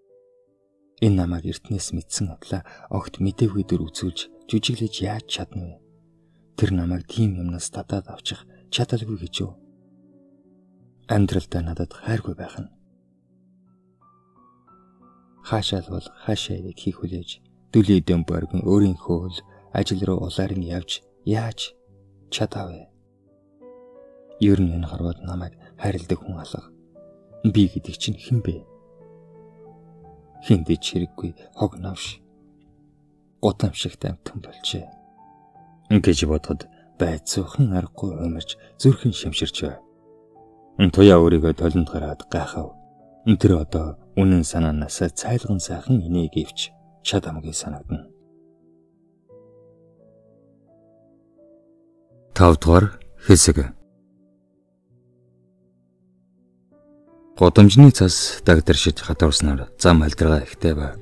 Энэ намайг эртнээс мэдсэн атлаа огт мэдээгүй дүр үзүүлж жүжиглэж яаж чадна вэ? Тэр намайг тийм юмнаас татаад авчих чадалгүй гэж юу? Амьдралдаа надад хайргүй байх нь. Хаашаа л бол хаашаа яг хийх хүлээж дүлий дэм боргон өөрийнхөө л ажил руу улаарын явж яаж чадав вэ? Ер нь энэ хорвоод намайг хайрладаг хүн алга. Би гэдэг чинь хэн бэ? Хиндэж хэрэггүй хог навш. Гутамшигт амтан болжээ. Ингэж бодоход байцуухан аргагүй уймарч зүрхэн шимширч байв. Туяа өөрийгөө толинд гараад гайхав. Тэр одоо үнэн санаанаас цайлган сайхан инээ гэвч чадамгүй санагдана. 5 дугаар хэсэг. Гудамжны цас дагдаршиж хатуурснаар зам халдиргаа ихтэй байв.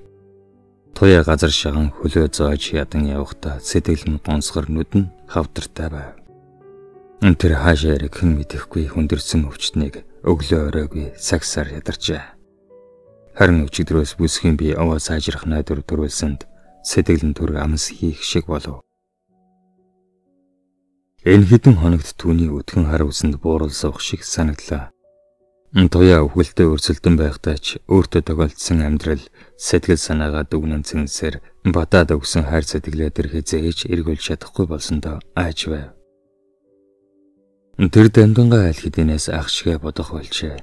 Туяа газар шаган хөлөө зоож ядан явахдаа сэтгэл нь гонсгор нүд нь хавдартай байв. Тэр хаашаа яриг хэн мэдэхгүй хүндэрсэн өвчтнийг өглөө оройгүй сагсаар ядарчээ. Харин өчигдрөөс бүсгийн бие овоо сайжрах найдвар төрүүлсэнд сэтгэл нь түр амс хийх шиг болов. Энэ хэдэн хоногт түүний өтгөн хар үсэнд буурал суух шиг санагдлаа. Туяа өвхөлтэй өрсөлдөн байхдаа ч өөртөө тохиолдсон амьдрал сэтгэл санаагаа дүгнэн цэнсээр батаад өгсөн хайр сэтгэлээ тэр хэзээ ч эргүүлж чадахгүй болсондоо айж байв. Тэр дамдангаа аль хэдийнээс ах шигэ бодох болжээ.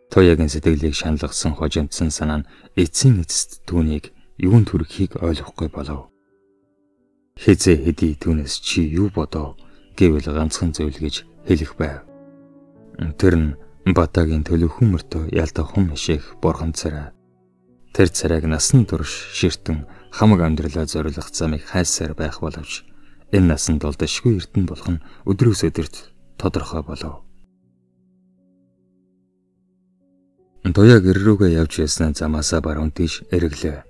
Туяагийн сэтгэлийг шаналгасан хожимдсан санаа нь эцсийн эцэст түүнийг юунд хүрэхийг ойлгохгүй болов. Хэзээ хэдий түүнээс чи юу бодов гэвэл ганцхан зүйл гэж хэлэх байв. Тэр нь Батагийн төлөвхөн мөртөө ялдах хум хишээх бурхан царай. Тэр царайг насан турш ширтэн хамаг амьдралаа зориулах замыг хайсаар байх боловч энэ насан дулдашгүй эрдэнэ болох нь өдрөөс өдөрт тодорхой болов. Туяа гэр рүүгээ явж яснаа замаасаа баруун тийш эргэлээ.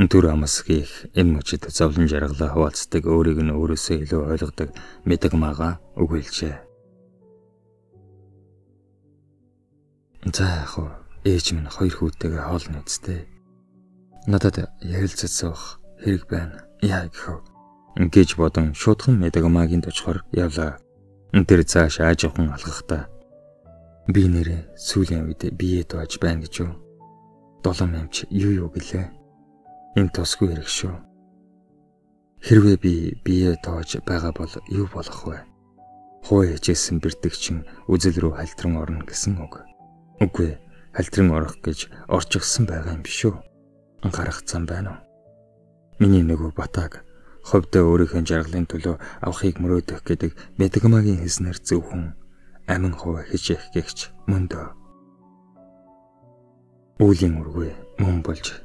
Түр амс хийх энэ мөчид зовлон жаргалаа хуваалцдаг өөрийг нь өөрөөсөө илүү ойлгодог мэдэг мага өгүүлжээ. За яг уу ээж минь хоёр хүүтэйгээ хоолно үсттэй. Надад ярилцаж суух хэрэг байна. Яа гэхв гэж бодон шуудхан мэдгмагийн очихоор явлаа. Тэр цааш аажуухан алхахдаа би нэрээ сүүлийн үед бие дуаж байна гэж юу? Долоон амч юу гэлээ? Энэ тусгүй хэрэг шүү. Хэрвээ би бие тоож байгаа бол юу болох вэ? Хуу хичээсэн бэрдэг чин үзэл рүү халтран орно гэсэн үг. Үгүй, халтран орох гэж орчихсон байгаа юм биш үү? Гарах зам байна уу? Миний нөгөө Батаг ховдоо өөрийнхөө жаргалын төлөө авахыг мөрөөдөх гэдэг мэдгмагийн хэлснээр зөвхөн амин хуваа хичээх гэгч мөндөө. Үүлийн үргүй мөн болж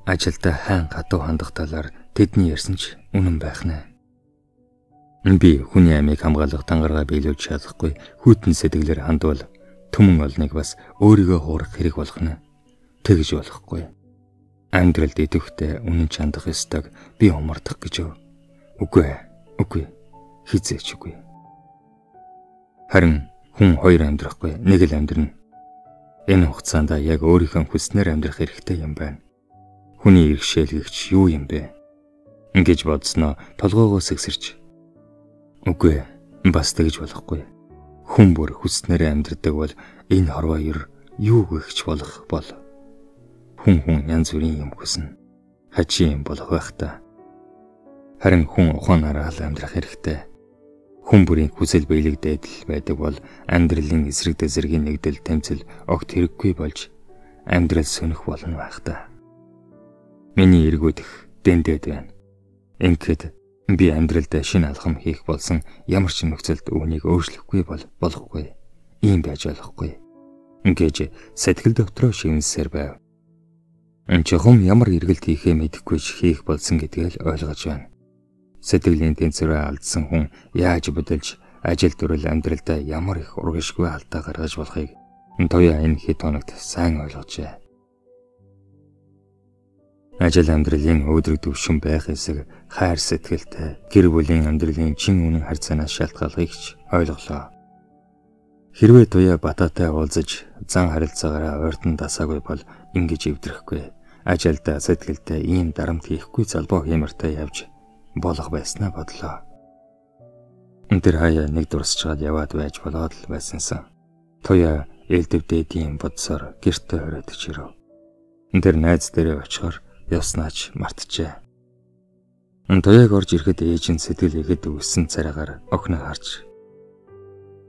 ажилдаа сайн гадуу хандах талаар тэдний ярьсан ч үнэн байх нэ. Би хүний амийг хамгаалах тангараа биелүүлж чадахгүй хүйтэн сэтгэлээр хандвал түмэн олныг бас өөрийгөө хуурах хэрэг болох нь. Тэгж болохгүй. Амьдралд идэвхтэй үнэн чандах ёстойг би умардах гэж юу? Үгүй. Хизээч үгүй. Харин хүн хоёр амьдрахгүй, нэг л амьдрна. Энэ хугацаанд яг өөрийнхөө хүснээр амьдрах хэрэгтэй юм байна. Хүний иргэшээлгэгч юу юм бэ? Ингэж бодсноо толгоогоо сэгсэрч. Үгүй, бас тэгж болохгүй. Хүн бүр хүснээрээ амьдрдаг бол энэ хорвоо ер юу гэгч болох бол. Хүн янз бүрийн юм хүснэ. Хачин юм болох байх та. Харин хүн ухаанаараа л амьдрах хэрэгтэй. Хүн бүрийн хүсэл биелэгдээд л байдаг бол амьдралын эсрэг дэсэргийн нэгдэл тэмцэл огт хэрэггүй болж амьдрал сөнөх болно байх та. Миний эргүүдэх дэндээд байна. Ингээд би амьдралдаа шинэ алхам хийх болсон ямар ч нөхцөлд үүнийг өөрчлөхгүй бол болохгүй. Ийм байж болохгүй. Ингэж сэтгэл дотроо шивнэсээр байв. Чухам ямар эргэлт хийхээ мэдэхгүй ч хийх болсон гэдгээ л ойлгож байна. Сэтгэлийн тэнцвэрээ алдсан хүн яаж бодолж ажил дүрэл амьдралдаа ямар их урагшгүй алдаа гаргаж болохыг Туяа энэ хэд хоногт сайн ойлгожээ. Ажил амьдралын өөдрөг төвшин байх эсэг хайр сэтгэлтэй гэр бүлийн амьдралын чин үнэн харьцаанаас шалтгааллахыг ч ойлголоо. Хэрвээ Туяа Бататай уулзаж зан харилцаагаараа ойртон дасаагүй бол ингэж эвдрэхгүй. Ажилдаа сэтгэлдээ ийм дарамт хийхгүй залбоо хиймэртэй явж болох байснаа бодлоо. Тэр хаяа нэг дурсчаад яваад байж болоод л байсансан. Туяа элдв дээдийн бодсоор гэртээ хориод ирэв. Тэр найз дээрээ очихоор явснаач мартжээ. Туяаг орж ирэхэд ээж нь сэтгэл ихэд үссэн царайгаар охиноо харж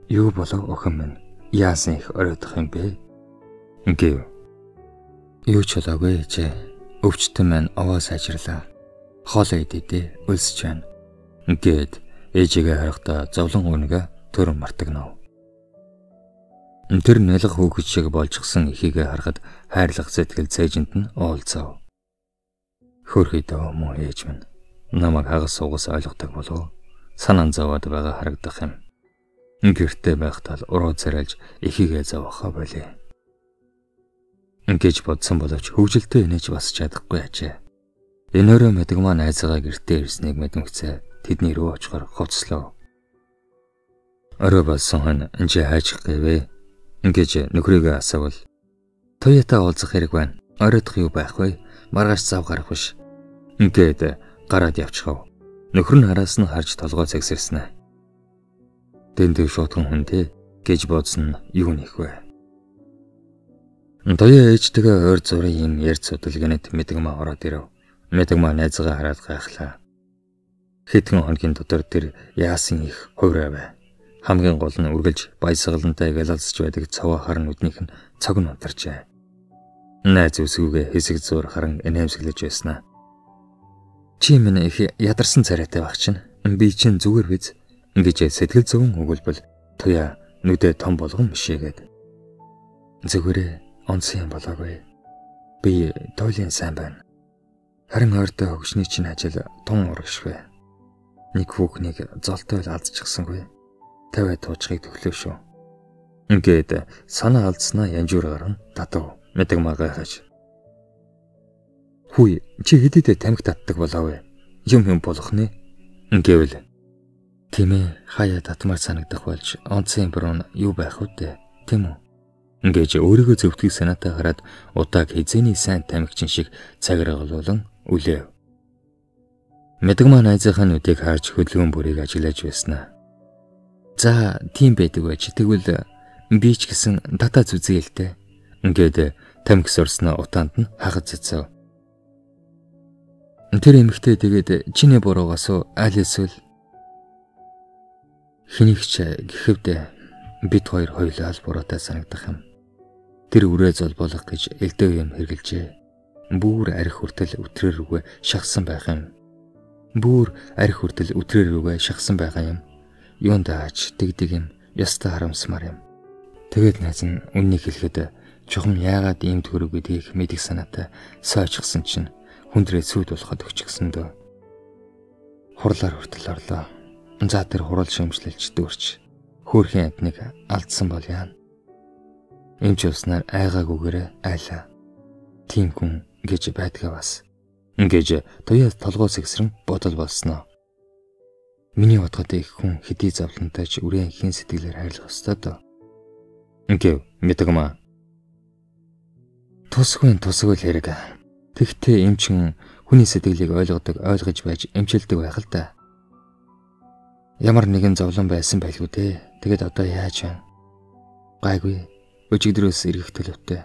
"Юу болов охин минь? Яасан их оройтох юм бэ?" гэв. "Юу ч болоогүй ээжээ. Өвчтөн маань овоо сайжрлаа. Хоолоо идээ өлсөж байна." Ингээд ээжигээ харахтаа зовлон үнэгээ төр мартагнав. Тэр нялх хүүхэд шиг болжсон эхийгээ харахад хайрлах сэтгэл цээжинд нь уулзав. Хөөрхий дөө муу ээж минь намайг хагас угаас ойлгодог болов санаан зовоод байгаа харагдах юм. Гэртээ байхдаа л уруу царайлж эхийгээ зовохоо болие. Ингэж бодсон боловч хөвгөлтэй инээж бас чадахгүй ажээ. Энэ өрөө Мэдгмаа найзгаа гэртээ ирснийг мэдмэгцээ тэдний рүү очихоор хувцслав. Орой болсон хойно энэ хайчих гэвэ. Ингэж нөхрийгөө асуувал "Туяатай уулзах хэрэг байна. Оройтох юу байх вэ? Маргааш зав гарах биш." Ингээд гараад явчихав. Нөхөр нь араас нь харж толгой цагсэрсэн. Дэндүү шуутхан хүн дээ гэж бодсон нь юу нэх вэ? Туяа ээжтэйгээ ойр зурын юм ярьж судал гэнэт Мэдгмаа ороод ирэв. Мэдгмаа найзгаа хараад гайхлаа. Хэдхэн хоногийн дотор тэр яасан их хувраа бай. Хамгийн гол нь үргэлж баясгалантай галалзж байдаг цовоо харан нүднийх нь цог нь унтарчээ. Найз үсгүүгээ хэсэг зуур харан инээмсэглэж байснаа. "Чи минь их ядарсан царайтай байх чинь. Би чинь зүгээр биз?" гэж сэтгэл зовон өгүүлбэл Туяа нүдээ том болгон мишээгээд. "Зүгээрээ онцсон юм болоогүй. Би туйлын сайн байна. Харин ойртой хөгшний чинь ажил тун урагшвэ. Нэг хүүхнийг золтой л алдчихсангүй. 50 туучхыг төглөө шүү." Ингээд санаа алдснаа янжуур гарan татав. Мэдгмаа гайхаж. "Хүй, чи хэдийдээ тамхи татдаг болоо вэ? Юм юм болох нэ?" Гэвэл "Тийм ээ, хаяа татмаар санагдах болж онцын буруу нь юу байх вэ дээ, тийм үү?" Ингэж өөрийгөө зөвтгөх санаатай хараад удааг хизээний сайн тамхичин шиг цагиргалуулан үлээв. Мэдгмаа найзынхаа нүдийг харж хөдөлгөөн бүрийг ажиглаж байснаа. "За, тийм байдаг байж. Тэгвэл би ч гэсэн татаа зүзээ л дээ." Ингээд тамхи сорсноо утаанд нь хагас цэцэв. Тэр эмэгтэй тэгээд чиний буруугаас аль эсвэл хэнийг ч гэхэвдэ бид хоёр хоёулаа л буруутай санагдах юм. Тэр үрээ золбоолох гэж элдв юм хэрглэжээ. Бүр арх хүртэл өтрээр рүүгээ шахсан байх юм. Бүр арх хүртэл өтрээр рүүгээ шахсан байгаа юм. Юунд аач тэгдэг юм. Ястаа харамсмаар юм. Тэгээд найз нь үннийг хэлэхэд чухам яагаад ийм төрөв гэдгийг мэдих санаатай сойчихсан чинь хүндрээ сүд болоход өгчихсэн дөө. Хурлаар хүртэл орлоо. За тэр хурал шөмжлөлч дүүрч хөөрхийн амтныг алдсан бол яана. Эмч явснаар айгаагүйгээрээ айлаа. Тийм хүн гэж байдгаа бас. Ингэж Туяа толгой сэгсрэн бодол болсноо. Миний бодоход их хүн хэдий зовлонтой ч үрэн хийн сэтгэлээр хайрлах ёстой доо. Гэв Мэдгмаа. Тусгүй тусгүй л хэрэг. Тэгтээ эмчин хүний сэтгэлийг ойлгодог, ойлгож байж эмчилдэг байх л да. Ямар нэгэн зовлон байсан байлгүй дээ. Тэгэд одоо яаж вэ? Гайгүй. Өчигдрөөс эргэх төлөвтэй.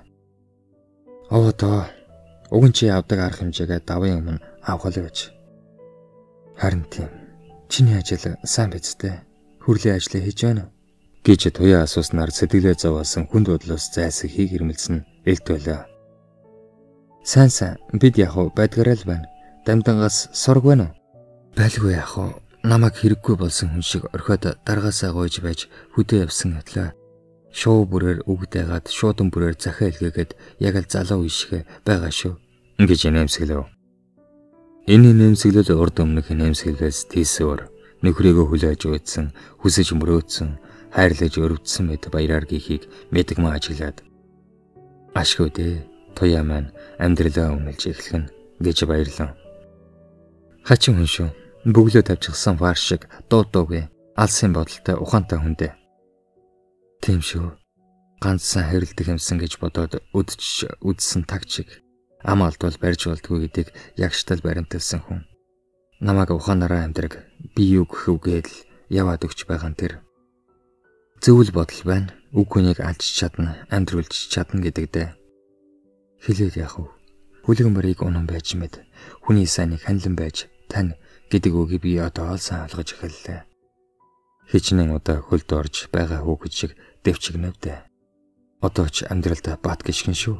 Овоо доо. Уг нь чи авдаг арга хэмжээгээ давын өмнө авах л гэж. Харин тийм. Чиний ажил сайн биз дээ. Хүрлийн ажлаа хийж байна уу? Гэж Туяа асууснаар сэтгэлээ зовоолсон хүнд бодлоос зайлсхийг ирмэлзэн элт байлаа. Сайн сайн бид яг уу байдгаараа л байна. Дамдангаас сург байна уу? Байлгүй яг уу намайг хэрэггүй болсон хүн шиг орхиод даргаасаа гуйж байж хөдөө явсан атлаа. Шуу бүрээр үг дайгаад шуудан бүрээр захиа илгээгээд яг л залуу үе шиг байгаа шүү. Ингэж нэмсгэлэв. Энэ нэмсгэлэл урд өмнөх нэмсгэлээс тийсвэр нөхрийгөө хүлээж уйдсан, хүсэж мөрөөдсөн, хайрлаж өрөвдсөн мэт баяраар гихийг Мэдгмаа ажиглаад ашгүй дээ. Туяа маань амьдралаа өмнөлж эхлэх нь гэж баярлан. Хачин хүн шүү. Бөглөө тавьчихсан вар шиг дуу дуугүй алсын бодолтой ухаантай хүндээ. Тийм шүү. Ганцсан хэрэлдэх юмсан гэж бодоод үдч үдсэн таг чиг ам алдвал барьж болдгүй гэдгийг ягштал баримталсан хүн. Намайг ухаанаараа амьдраг би юу гэх үгээд л яваад өгч байгаа нь тэр. Зөвл бодол байна. Үг хүнийг алж чадна, амьдруулж чадна гэдэгдээ. Хэлээд яах вэ? Хүлэг мөрийг унан байж мэд. Хүний сайныг ханилан байж тань гэдэг үгийг би одоо сайн ойлгож эхэллээ. Хичнээн удаа хөлд орж байгаа хүүхэд шиг дэвчгнэвдэ. Одоо ч амьдралдаа бат гიშгэн шүү.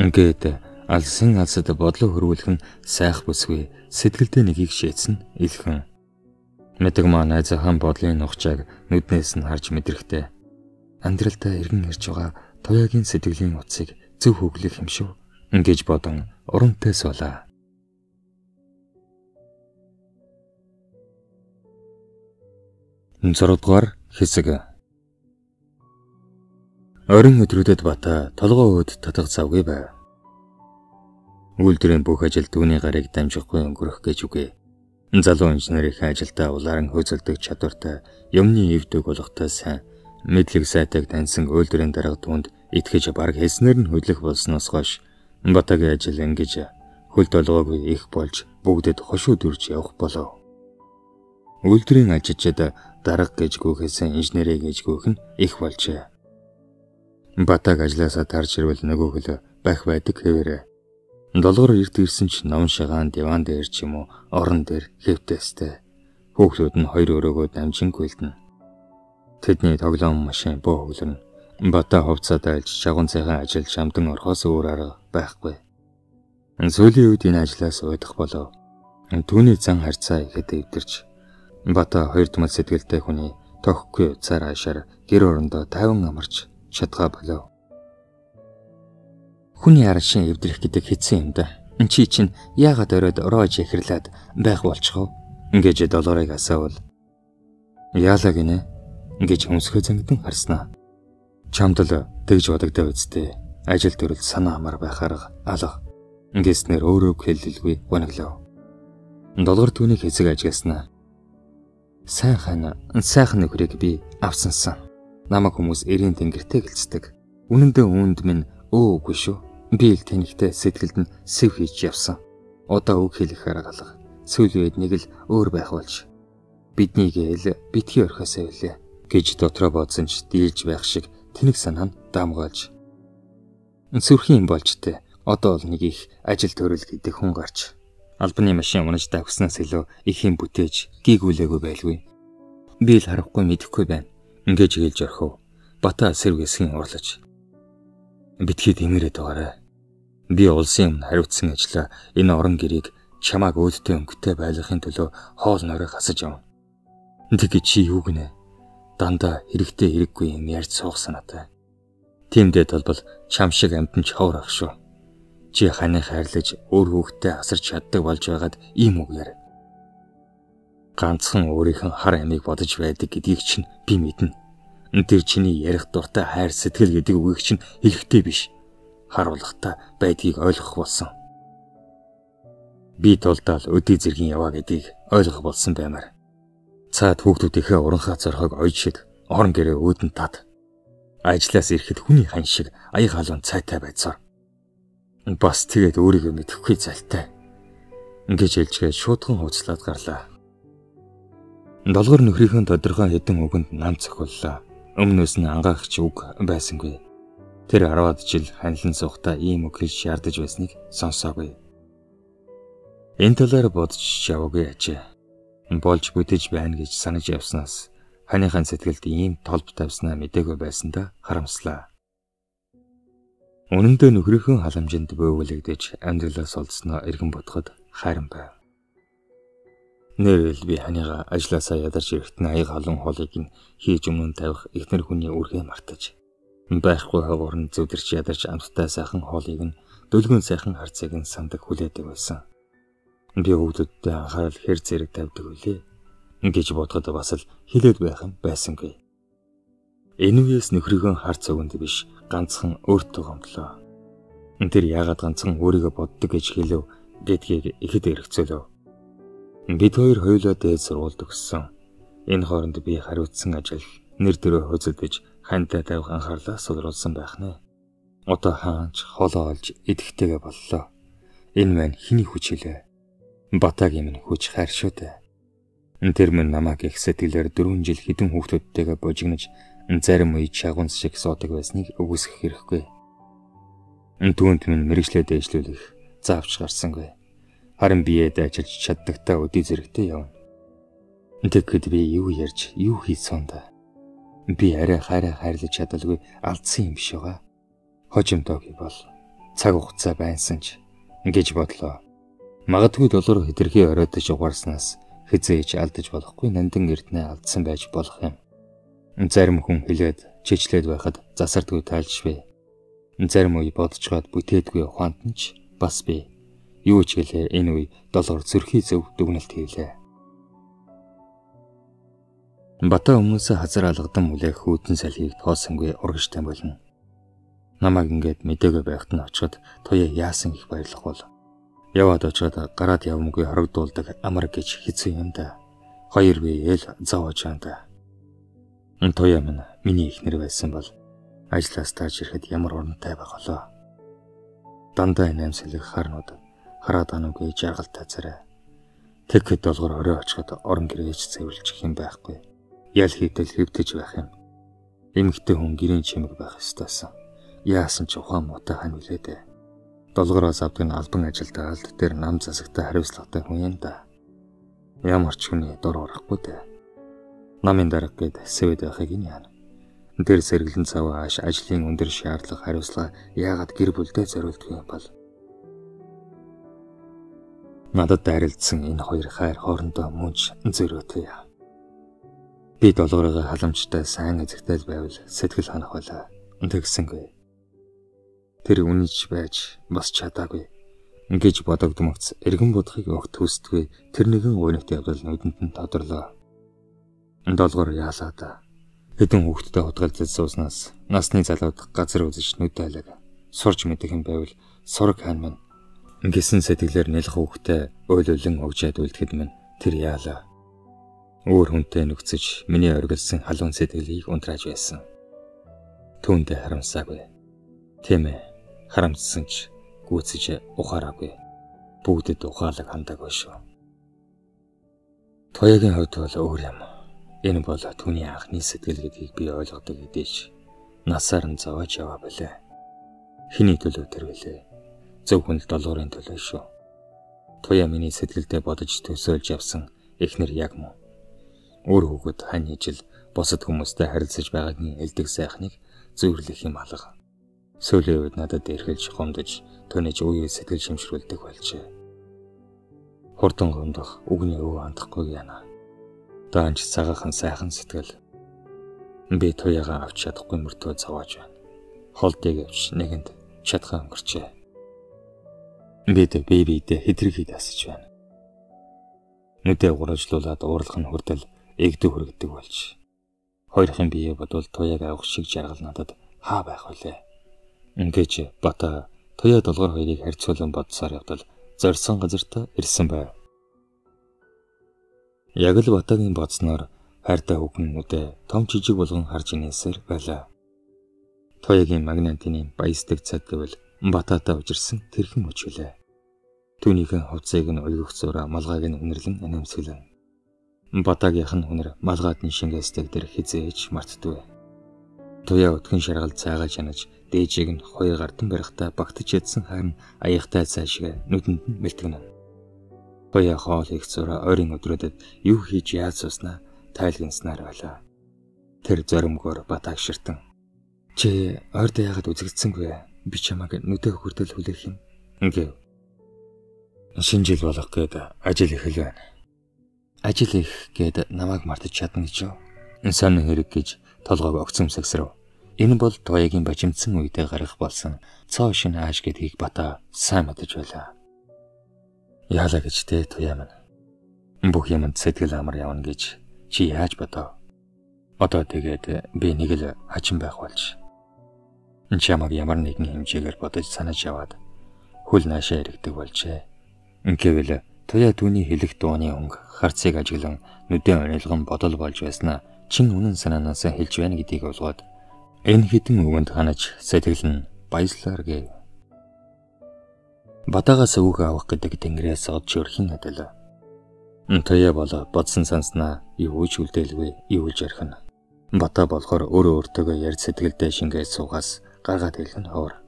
Ингээд алсын алсад бодлоо хөрвүүлэх нь сайх бүсгүй сэтгэлдээ нэгийг шийдсэн илхэн. Мэдэг маа найзынхаа бодлын нухчааг нүднээс нь харж мэдрэхтэй. Амьдралдаа эргэн ирж байгаа туяагийн сэтгэлийн утсыг зөв хөглөх юм шүү. Ингэж бодон урамтай суулаа. 6 дугаар хэсэг. Орон өдрүүдэд Бата толгой өөд татах завгүй байв. Үйлдвэрийн бүх ажил түүний гарыг дамжихгүй өнгөрөх гэж үгүй. Залуу инженерийн ажилдаа улаан хөөцөлдөх чадвартай, юмны эвдэг болгохтой сайн мэдлэг сайтайг таньсан үйлдвэрийн дарга түүнд итгэж бараг хэлснээр нь хөдлөх болсноос хойш Батагийн ажил ингэж хөл толгойг их болж бүгдэд хошуу дүрж явах болов. Үйлдвэрийн ажилчид дарга гэж гүйхээсэн инженерээ гэж гүйх нь их болжээ. Батаг ажлаасаа тарж ирвэл нөгөө хөл бах байдаг хэвээрээ. Долгор эрт ирсэн ч ном шагаан диван дээр ч юм уу орон дээр хэвтэстэй. Хүүхдүүд нь хоёр өрөөгөө дамжин гүйлдэнэ. Тэдний тоглоом машин бөө хөглөрнө. Бата хувцас дайлж чагун цайхан ажил чамдан орхоос өөр арга байхгүй. Сүүлийн үед энэ ажлаас уйдах болов. Түүний зан харьцаа ихэд эвдэрч Бата хоёр тумал сэтгэлтэй хүний тохихгүй цаар аашаар гэр орондоо тайван амарч чадгаа болов. Хүний аршин эвдрэх гэдэг хэцүү юм да. Чи чинь яагаад оройд ороож яхирлаад байх болчих вэ? Ингэж долоорыг асаавал яалаа гинэ гэж өмсгөө зангидан харснаа. Чамд л тэгж бодогдоо үсттэй. Ажил төрөл санаа амар байх арга алга. Ингэснээр өөрөө хэлэлгүй гониглов. Долгор түүнийг хэсэг ажигласнаа. Сайн хана, сайхан нөхрийг би авсансан. Намайг хүмүүс эрийн тэнгэртэй гэлцдэг. Үнэн дээр үүнд минь өө үгүй шүү. Би л тэнхтэй сэтгэлд нь сэв хийж явсан. Одоо үг хэлэх арга алга. Сүүлийн үед нэг л өөр байх болж. Биднийг эл битгий орхиосоо билээ гэж дотроо бодсон ч дийлж байх шиг тэнэг санаа нь дамгаалж. Сүрхийн юм болж тэ. Одоо бол нэг их ажил төрөл гэдэг хүн гарч албаны машин унаж давхснаас илүү их юм бүтээж гийгүүлээгүй байлгүй. Би л харахгүй мэдэхгүй байна. Ингэж хэлж орхив. Бата сэрв хэсгийн урлаж. Битгий тэмэрээд байгаарай. Би улсын өмнө хариуцсан ажлаа энэ орон гэрийг чамааг өөдтэй өнгөтэй байлгахын төлөө хоол норыг хасаж явна. Тэг чи юу гинэ? Дандаа хэрэгтэй хэрэггүй юм ярьж суух санаатай. Тиймдээ толбол чам шиг амьтан ч ховор ах шүү. Чи ханы хайрлаж өөр хүүхдтэй асарч чаддаг болж байгаад ийм үг яриа. Ганцхан өөрийнх нь хар амийг бодож байдаг гэдгийг чинь би мэднэ. Тэр чиний ярих дуртай хайр сэтгэл гэдэг үгийг чинь хэлэхтэй биш. Харуулгатай байдгийг ойлгох болсон. Би тулдаал өдий зэргийн яваа гэдгийг ойлгох болсон баймаар. Цаад хүүхдүүдийнхээ уранхаа зорхог ойж шид орон гэрээ өөдөн тат. Ажлаас ирэхэд хүний хан шиг аяг халуун цайтай байцаар. Бас тэгээд өөрийгөө мэдэхгүй залтай. Ингэж хэлжгээ шуудхан хууцлаад гарлаа. Долгор нөхрийнхөө тодорхой хэдэн үгэнд нам цохиуллаа. Өмнөөс нь ангаах ч үг байсангүй. Тэр 10-аад жил ханилан суухдаа ийм үг хэлж шаардаж байсныг сонсоогүй. Энэ талаар бодож яваагүй ажээ. Болж бүтэж байна гэж санаж явснаас ханыхаа сэтгэлд ийм толб тавьснаа мдээгүй байсандаа харамслаа. Үнэн дээр нөхрийнхөө халамжинд бөөвлөгдөж амьдралаас олдсноо эргэн бодоход хайран байв. Нэрэл би ханыгаа ажлаасаа ядарч ирэхэд нь аяг халуун хоолыг нь хийж өмнө тавих эхнэр хүний үргээ мартаж байхгүй ховор нь зүдэрч ядарч амттай сайхан хоолыг нь дөлгөн сайхан харцыг нь сандаг хүлээдэг байсан. Би хүүхдүүдтэй анхаарал хэр зэрэг тавьдаг үлээ гэж бодоход бас л хилээд байх юм байсангүй. Энэ үеэс нөхрийнхөө хар цогонд биш ганцхан өөртөө гомдлоо. Тэр яагаад ганцхан өөрийгөө боддог гэж хэлв. Гэдгийг ихэд эргэцүүлв. Бид хоёр хоёулаа дээд сургуульд төгссөн. Энэ хооронд би хариуцсан ажил, нэр төрөө хөөцөлдөж ханьдаа тавих анхаарлаа сулруулсан байх нэ. Одоо хаанч холоо олж идэхтэйгээ боллоо. Энэ маань хэний хүч илээ? Батагийн минь хүч хайр шүү дээ. Тэр минь намайг их сэтгэлээр 4 жил хэдэн хүүхдүүдтэйгээ божигнож зарим үе чагуунс шиг суудаг байсныг үгүйсгэх хэрэггүй. Түүнд минь мэрэгчлээ дээшлүүлэх заавч гарсангүй. Харин биеэ дайчилж чаддагтаа өдий зэрэгтэй явна. Тэгэхэд би юу ярьж, юу хийсэн даа? Би арай хайраа хайрлаж чадалгүй алдсан юм биш байгаа. Хожимдоогүй бол цаг хугацаа байнсан ч гэж бодлоо. Магадгүй долоор хэтэрхий оройтож угаарснаас хизээж алдаж болохгүй нандин эрдэнэ алдсан байж болох юм. Зарим хүн хэлээд чичлээд байхад засардгүй тайлж бай. Зарим үе бодцоод бүтээдгүй ухаанд нь ч бас би. Юу ч гэлээ энэ үе долоор зүрхий зөв дүгнэлт хийлээ. Бата хүмүүсээ хазар алгадан мүлээх хүйтэн салхийг тоосонгүй урагштай болно. Намайг ингээд мэдээгүй байхад нь очиход туяа яасан их баярлах бол. Яваад очиод гараад явмгүй хорогдуулдаг амар гэж хэцүү юм да. Хоёр бие эл зовоож анда. Туяа минь миний эхнэр байсан бол ажлаас тааж ирэхэд ямар урамтай байх болоо. Дандаа наймсэлэх харнууд хараад ануугүй жаргалтай царай. Тэгэхэд долгор орой очиход орон гэрээч цэвэрлчих юм байхгүй. Ял хийтэл хэвтэж байх юм. Эмэгтэй хүн гэрийн чимэг байх ёстойсон. Яасан ч ухаан муутай хань үлээ дээ. Долгороос авдаг нь албан ажилдаа алд дээр нам засагтай хариуцлагатай хүн юм да. Ямар ч хүний дор орохгүй дээ. Намын дарга гээд сэвэд байхыг нь яана. Тэр сэргэлэн цав ааш ажлын өндөр шаардлага хариуцлага яагаад гэр бүлдээ зориулдаг юм бол? Надад дайралдсан энэ хоёр хайр хоорондоо мөнч зөрөөтэй. Би долгороо халамжтай сайн эзэгтэй л байвал сэтгэл ханах байлаа. Тэгсэнгүй. Тэр үнэнч байж бас чадаагүй. Ингэж бодогдмогц эргэн бодохыг огт хүсдэггүй тэр нэгэн гуйнагт явдал нүдэнд нь тодорлоо. Долгор яалаа да. Хэдэн хүүхэдтэй хутгалзаж сууснаас насны залууд газар үзэж нүд айлаг. Сурч мэдэх юм байвал сураг хаан минь. Ингэсэн сэтгэлээр нэлэх хүүхдээ уйл уйлан огжаад үлдэхэд минь тэр яалаа. Өөр хүнтэй нөхцөж миний оргилсан халуун сэтгэлийг унтрааж байсан. Түүндээ харамсаагүй. Тийм ээ, харамссан ч гүйцэж ухаараагүй. Бүгдэд ухаалаг хандаагүй шүү. Туяагийн хувьд бол өөр юм. Энэ бол түүний анхны сэтгэл гэдгийг би ойлгодог хэдий ч насаар нь зовоож яваа билээ. Хэний төлөө тэр билээ? Зөвхөн л долоорын төлөө шүү. Туяа миний сэтгэлдээ бодож төсөөлж явсан эхнэр яг мөн. Өөр хүүхэд хань ижил бусад хүмүүстэй харилцаж байгаагийн элдэг сайхныг зүйрлэх юм алга. Сүүлийн үед надад эрхэлж гомдож түүнийч үе сэтгэл шимшрүүлдэг болжээ. Хурдан гомдох үгний өв андахгүй яана. Даанч цагаахан сайхан сэтгэл. Би туяагаа авч чадахгүй мөртөө зовоож байна. Холдыг авч нэгэнд чадхаа өнгөрчээ. Бид бие биедээ хэтэрхий дасаж байна. Нүдээ гуражлуулаад уурлах нь хүртэл эгдүү хүргэдэг болж. Хоёрын бие бодвол туяаг авах шиг жаргал надад хаа байх вүлээ. Ингэж Бата туяа долгор хоёрыг харьцуулан бодсоор явдал зорьсон газарт ирсэн байв. Яг л Батагийн бодсноор хайртай хүүхэн нүдээ том жижиг болгон харж инээсээр байлаа. Туяагийн магнитын баясдаг цаг гэвэл Бататай ужирсан тэрхэн мөч билээ. Түүнийхэн хувцсыг нь уйгах зураа малгайг нь үнэрлэн анамсгэлээ. Батагийнх нь үнэр малгайд нь шингээсдэг дээр хизээж мартдаггүй. Туяа өтгөн шаргал цайгаа чанаж дээжийг нь хоёр гардан барихтаа багтаж ядсан харин аяхтай цай шиг нүдэнд нь мэлтгэнэ. Туяа хоол хийх зураа ойрын өдрүүдэд юу хийж яаж сууснаа тайлгнаснаар байлаа. Тэр зоримгоор Батаг ширтэн. Чи ойрд яагаад үзэгдсэнгүй? Би чамайг нүдэ хүртэл хүлээх юм гэв. Шинэ жил болох гээд ажил их л байна. Ажил их гээд намайг мартаж чадна гэж юу? Сонин хэрэг гэж толгойг огцом сагсрав. Энэ бол Туяагийн божимдсан үедээ гарах болсон цоо шинэ ааш гэдгийг Бата сайн мэдэж байлаа. Яалаа гэж тэ Туяа минь. Бүх юмд сэтгэл амар явна гэж чи яаж бодов? Одоо тэгээд би нэг л хачин байх болж. Чамаг ямар нэгэн хэмжээгээр бодож санаж яваад хөл наашаа эргэдэг болжээ. Гэвэл Туяа түүний хэлэх дууны өнгө харцыг ажиглан нүдэн онилгон бодол болж байснаа чин үнэн санаанаас хэлж байна гэдгийг ойлгоод энэ хідэн үгэнд ханаж сэтгэл нь баяслаар гэв. Батагаас үг авах гэдэг тэнгэрээс одж өрхийн адил. Туяа бол бодсон санснаа юу ч үлдээлгүй юу ч ярих нь. Бата болохоор өөрөө өөртөөгөө ярьж сэтгэлдээ шингээж суугаас гаргаад хэлэх нь ховор.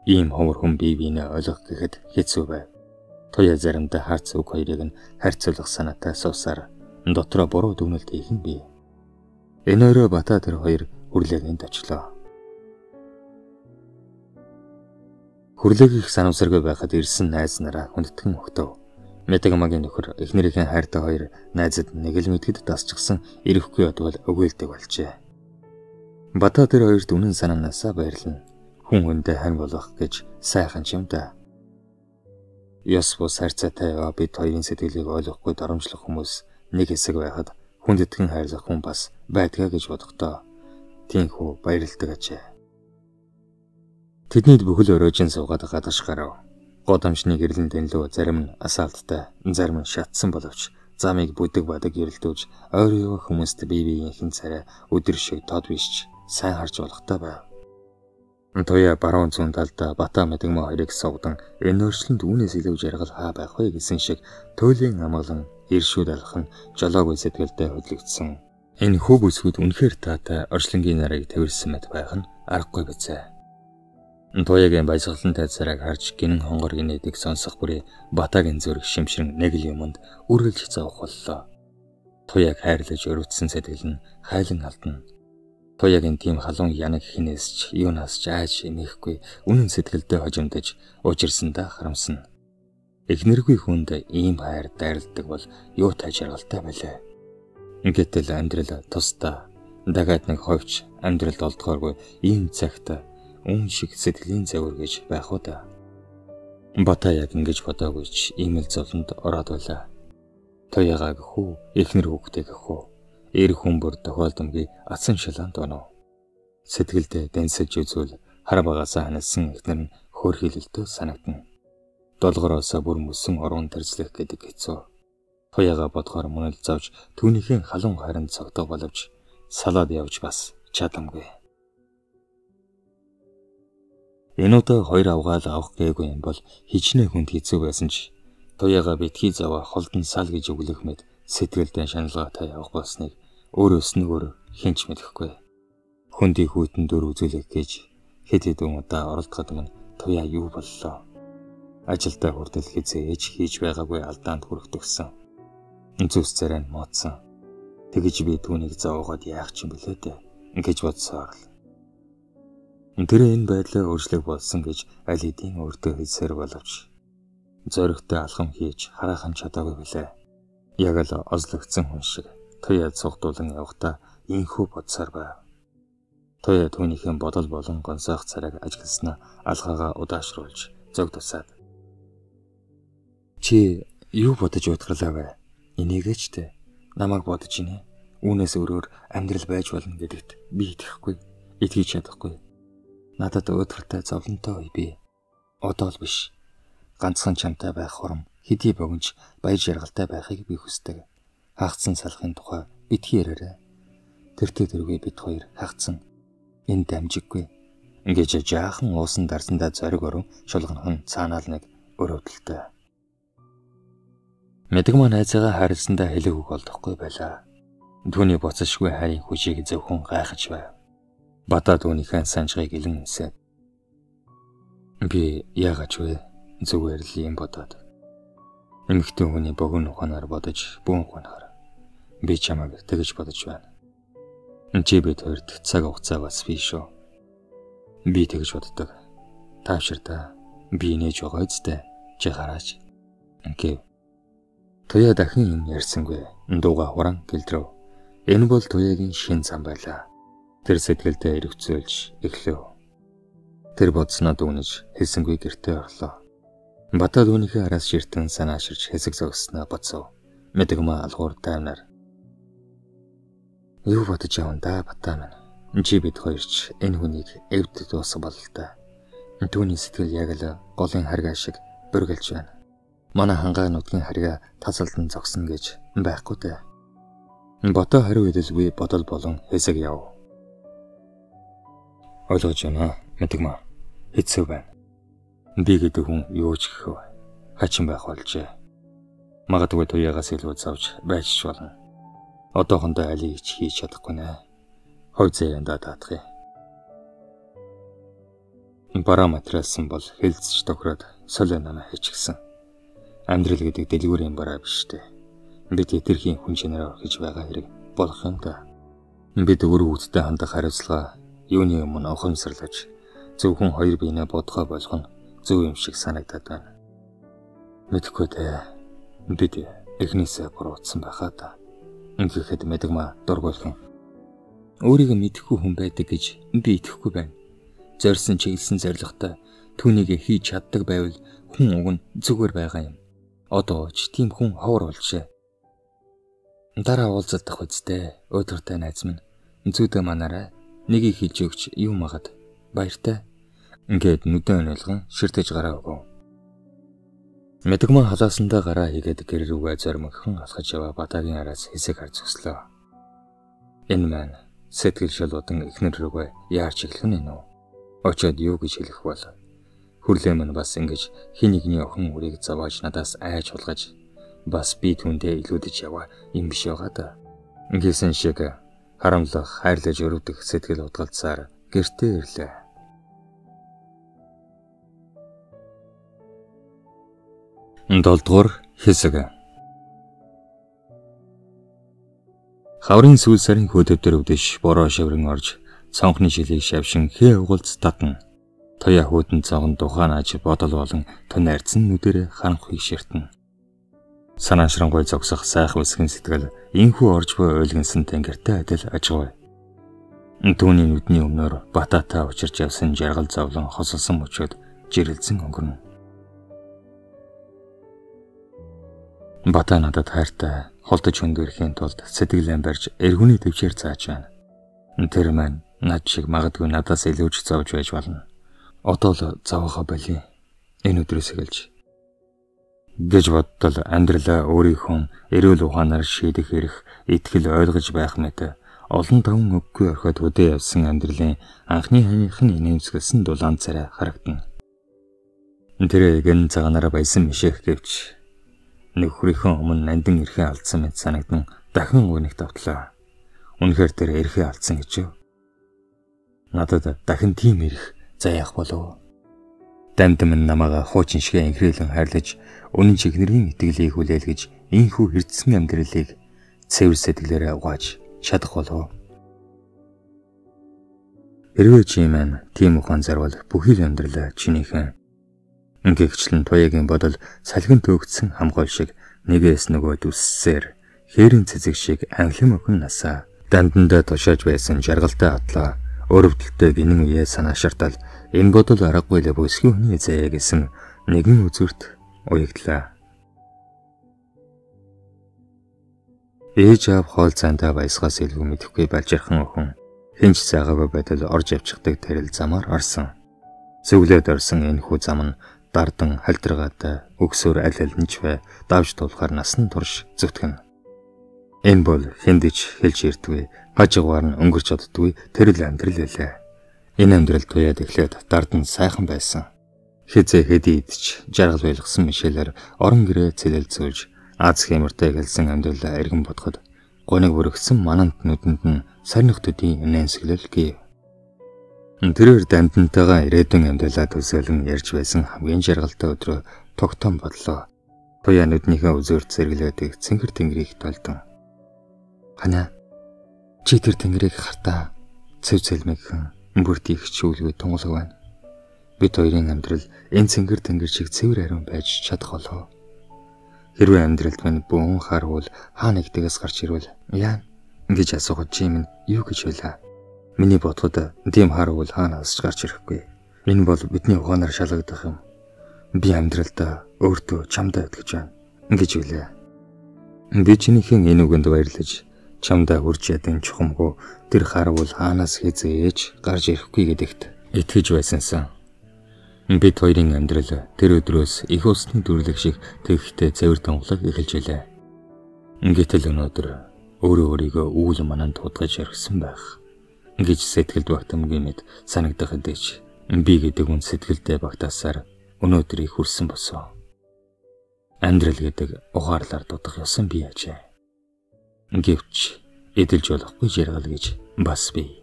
Ийм ховор хүн бие биенээ ойлгох гэхэд хэцүү байв. Туяа заримдаа харц үг хоёрыг нь харьцуулах санаатай суусаар дотроо буруу дүгнэлт хийх нь бий. Энэ өрөө Бата тэр хоёр хүрлээгэнд очлоо. Хүрлээгийнх санамсаргүй байхад ирсэн найз нараа хүндэтгэн өгтөв. Мэдэгмагийн нөхөр эхнэрийнхээ хайртай хоёр найзад нэг л мэдгэд дасчихсан ирэхгүй одвол өгөөлдөг болжээ. Бата тэр хоёрт үнэн санаанаасаа баярлна. Хүн хүндээ хань болох гэж сайхан ч юм да. Ёс бус харьцаатай яваа бид хоёрын сэтгэлийг ойлгохгүй доромжлох хүмүүс нэг хэсэг байхад хүндэтгэн хайрлах хүн бас байдгаа гэж бодохдоо тийхүү баярлдаг ажээ. Тэднийд бүхэл өрөөжин суугаад гадагш гарав. Годамжны гэрлэн дэнлүү зарим нь асаалттай, зарим нь шатсан боловч замыг бүдэг бадаг гэрэлтүүлж ойр явах хүмүүст бие биеийнхэн царай өдөр шиг тод бишч сайн харж болохтой байв. Туяа баруун зүүн талд Бата Мэдэгмаа хоёрыг сувдан энэ өөрчлөлт үүнээс илүү жаргал хаа байх вэ гэсэн шиг туйлын амгалан иршүүд алах нь жолоогүй сэтгэлдээ хөдлөгдсөн. Энэ хүү бүсгүйд үнэхээр таатай орчлонгийн нарыг тэрсэн мэт байх нь аргагүй бизээ. Туяагийн баясгалантай царайг харж гинэн хонгор гинэдийг сонсох бүрий Батагийн зүрх шимшрэн нэг л юмд үргэлж зовх боллоо. Туяаг хайрлаж өрөвдсөн сэтгэл нь хайлан алдна. Туяагийн тийм халуун янаг хинээс ч юунаас ч айж эмээхгүй үнэн сэтгэлдээ хожимдож уужирсандаа харамсна. Эхнэргүй хүнд ийм хайр дайрладаг бол юутай жаргалтай байлээ. Гэтэл амьдрал тусдаа дахиад нэг ховч амьдралд олдохооргүй ийм цагт үүн шиг сэтгэлийн загвар гэж байх уу да. Бата яг ингэж бодоогүй ч ийм л зовлонд ороод байлаа. Туяагаа гэх үү, эхнэр хүүхдээ гэх үү. Эр хүн бүр тохиолдомгүй ацсан шалаанд онов. Сэтгэлдээ дэнсэж үзвэл хар багасаа ханилсан эхнэр нь хөөрхийлөлтөө санагдана. Долгороосоо бүр мөсөн орон тэрслэх гэдэг хэцүү. Туяагаа бодохоор мөн л зовж түүнийхээ халуун хайранд цогтоо боловч салаад явж бас чадамгүй. Энэ удаа хоёр авгаал авах гээгүй юм бол хичнээн хүнд хэцүү байсан ч Туяагаа битгий заваа холдон сал гэж өглөх мэт сэтгэлдээ шаналгаатай явах болсныг өөрөөс нь өөр хэн ч мэдэхгүй. Хөндий хүйтэн дүр үзүүлэх гэж хэд хэдэн удаа оролдоход минь Туяа юу боллоо? Ажилдаа хүртэл хизээж хийж байгаагүй алдаанд хүрэх төгсөн. Зүс царай нь муудсан. Тэгэж би түүнийг зовоогоод яах ч юм бэлээ дээ гэж бодсоор л. Тэр энэ байдлаа өөрчлөх болсон гэж аль хэдийн өөртөө хэлсээр боловч зоригтой алхам хийж хараахан чадаагүй билээ. Яг л ослогдсон хүн шиг Туяа цугдуулан явахдаа инхүү бодсоор байв. Туяа түүнийхээ бодол болон гонсоох царайг ажигласнаа алхаагаа удаашруулж зөг тусаад. Чи юу бодож удгарлаа вэ? Энийгээч тэ. Намайг бодож ийнэ. Үүнээс өөрөөр амьдрал байж болно гэдэгт би итгэхгүй. Итгэж чадахгүй. Надад өөдрөлтэй зовлонтой үе би. Одоо л биш. Ганцхан чамтай байх хурам хэдий богинч баяр жаргалтай байхыг би хүсдэг. Хагцсан салахын тухай битгий яриарай. Тэртээ тэргүй бид хоёр хагцсан. Энэ дамжиггүй. Ингэж жаахан уусан дарсандаа зориг орон шулганх нь цаанаал нэг өрөвдөлтэй. Мэдэгмаа найзаагаа хайрласандаа хэлэх үг олдохгүй байлаа. Түүний буцашгүй хайрын хүчийг зөвхөн гайхаж байв. Бата түүнийхээ санжгыг илэн үнсээд. Би яагаад ч вэ? Зүгээр л юм бодоод. Эмэгтэй хүний богино ухаанаар бодож бүүн ухаанаар би чамайг тэгж бодож байна. Чи бид хоёрт цаг хугацаа бас биш шүү. Би тэгж боддог. Таавшир та. Би нээж байгаа үстэй. Чи хараач. Гэв. Туяа дахин юм ярьсангүй. Дууга хуран гэлдрөв. Энэ бол Туяагийн шин зам байлаа. Тэр сэтгэлдээ эргэцүүлж эхлэв. Тэр бодсноо дүгнэж хэлсэнгүй гэртээ орлоо. Бата түүнийхээ араас ширтэн санааширч хэсэг зогссноо бодсов. Мэдэгмаа алгуур таймнаар. Юу бодож явна да Бата минь. Чи бид хоёрч энэ хүнийг эвд дуусах бололтой. Түүний сэтгэл яг л голын харгаа шиг бүргэлж байна. Манай хангаа нутгийн харьяа тасалдан зогсно гэж байхгүй дээ. Бата хариу хэлэлгүй бодол болон хэсэг яв. Ойлгож байна, Мэдэгмаа. Хэцүү байна. Би гэдэг хүн юу ч гэхв. Хачин байх болжээ. Магадгүй туягаас илүү зовж байж ч болно. Одоохондоо алийг ч хийж чадахгүй нэ. Хов зээндээ даатгая. Бараа материалсан бол хэлцэж тохироод солио нана хийчихсэн. Амьдрал гэдэг дэлгүүрийн бараа биш дээ. Бид хэтэрхийн хүн чанараа орхиж байгаа хэрэг болох юм да. Бид өөр хүүхдтэй хандах хариуцлага юуны өмнө ухамсарлаж зөвхөн хоёр биенээ бодгоо болгох нь зөв юм шиг санагдаад байна. Мэдэхгүй дээ. Бид эхнээсээ буруутсан байхаа та. Ингэхэд Мэдэгмаа дургуулхан. Өөрийгөө мэдэхгүй хүн байдаг гэж би итгэхгүй байна. Зорьсон чиглэсэн зорилготой түүнийг хийж чаддаг байвал хүн уг нь зүгээр байгаа юм. Одоо ч тийм хүн ховор болжээ. Дараа уулзах үсттэй өдөртэй найз минь зүүдэ манаарай нэгийг хэлж өгч юм магад баяртай. Ингээд нүдэн ойлгон ширтэж гараа өгөв. Мэдэгмаа халаасандаа гараа хийгээд гэр рүүгээ зоримогхон алхаж яваа Батагийн араас хэсэг хар зөкслөө. Энэ маань сэтгэл шалуудан эхнэр рүүгээ яарч эхлэх нь үү? Очоод юу гэж хэлэх бол? Хүрлээ минь бас ингэж хин нэгний охин үрийг зовоож надаас айж хулгаж бас би түүндээ илүүдэж яваа юм биш байгаа да. Ингэсэн шиг харамлах, хайрлаж өрөвдөх сэтгэл удгалцаар гэртээ ирлээ. Долдугаар хэсэг. Хаврын сүүл сарын хөөдөв өвдөж бороо шаврын орж цонхны шилийг шавшин хээ угалц татна. Туяа хүүтэн цохон тухаан аж бодол болон тун арцсан нүдэрээ харанхуй ширтэн. Санаашрангуй зогсох сайхан үсгэн сэтгэл инхүү орж буй ойлгонсон тэнгэртэй адил ажгүй. Түүний нүдний өмнөр батата учирч явсан жаргал зовлон хосолсон мөчөд жирэлзэн өнгөрнө. Бата надад хайртай холдож хөндөрхийн тулд сэтгэлээ барьж эргүний төвчээр зааж байна. Тэр маань над шиг магадгүй надаас илүүж зовж байж болно. Одоо л зовоохоо болиё. Энэ өдрөөс эхэлж гэж боддол амьдралаа өөрийнхөө эрүүл ухаанаар шийдэх эрх итгэл ойлгож байх мэт олон таван өггүй орхиод хөдөө явсан амьдралын анхны ханийнх нь инээмсэглэсэн дулаан царай харагдана. Тэр гэн цагаанаараа баясан мишэх гэвч нөхрийнхөө өмнө нандин эрхээ алдсан мэт санагдан дахин уйнагт автлаа. Үнэхээр тэр эрхээ алдсан гэж юу? Надад дахин тийм эрх заяах болов. Дамд минь намайг хуучин шиг инхрийлэн хайрлаж үнэн чихнэрийн итгэлийг хүлээлгэж инхүү хэрдсэн амьдралыг цэвэр сэтгэлээрээ угааж чадах болов. Хэрвээ чи маань тийм ухаан зарвал бүхий л амьдралаа чинийхэн. Ингэгчлэн Туяагийн бодол салгин төөгдсөн хамгаал шиг нэгээс нөгөөд үссээр хээрэн цэцэг шиг анхлын охин насаа дандандаа тушааж байсан жаргалтай атлаа өрөвдөлтөй гинэн үеэ санаашартал энэ бодол аргагүй л бүсгүй хүний заяа гэсэн нэгэн үзүүрт уягдлаа. Ээж аав хоол цаандаа баясгаас илүү мэдэхгүй балжирхан охин хинч заагаагүй байтал орж явчихдаг тэрэл замаар орсон. Зөвлөд орсон энэ хүү зам нь дардан халдиргаатай өгсөөр аль аль нь ч бай давж тулахаар насан турш зүтгэнэ. Энэ бол хэндэж хэлж ирдгүй, хажуугаар нь өнгөрч чаддгүй тэр л амьдрал байлаа. Энэ амьдрал туяад эхлээд дардан сайхан байсан. Хизээ хэдий идэж жаргал байлгасан мишээлэр орон гэрээ цэлэл зүүлж аз хэмэртэй эхэлсэн амьдралаа эргэн бодоход гоног бүрэгдсэн манант нүдэнд нь сарних төдий нэнсгэлэл гээв. Тэрээр дамдантайгаа ирээдүйн амьдралаа төсөөлөн ярьж байсан хамгийн жаргалтай өдрөө тогтоон бодлоо. Туяа нүднийхээ үзүүрт зэрэглээдэг цэнгэр тэнгэрийг толдон. Ханаа чи тэр тэнгэрийг хартаа цэв цэлмэгхэн бүрт их чүүлгүй тунгалаг байна. Бид хоёрын амьдрал энэ цэнгэр тэнгэр шиг цэвэр ариун байж чадах болов. Хэрвээ амьдралд минь бөөн харвал хаа нэгдэгээс гарч ирвэл яана гэж асуухад чи минь юу гэж байлаа? Миний бодоход тийм харвал хаанаас ч гарч ирэхгүй. Энэ бол бидний ухаанаар шалгагдах юм. Би амьдралдаа өөртөө чамдаа итгэж байна гэж үлээ. Би чинийхэн энэ үгэнд баярлаж чамдаа хурж ядан чухамгүй тэр харвал хаанаас хизээж гарч ирэхгүй гэдэгт итгэж байсансан. Бид хоёрын амьдрал тэр өдрөөс их усны дүрлэг шиг тэгэхдээ цэвэр тунгалаг эхэлж билээ. Гэтэл өнөөдөр өөрөө өөрийгөө үүл мананд худгаж орхисон байх гэж сэтгэлд багтамгүй мэд санагдах хэдий би гэдэг үн сэтгэлдээ багтаасаар өнөөдрийг хүрсэн босоо. Амьдрал гэдэг ухаарлаар дутах ёсон би ажээ. Гэвч эдэлж болохгүй жаргал гэж бас би.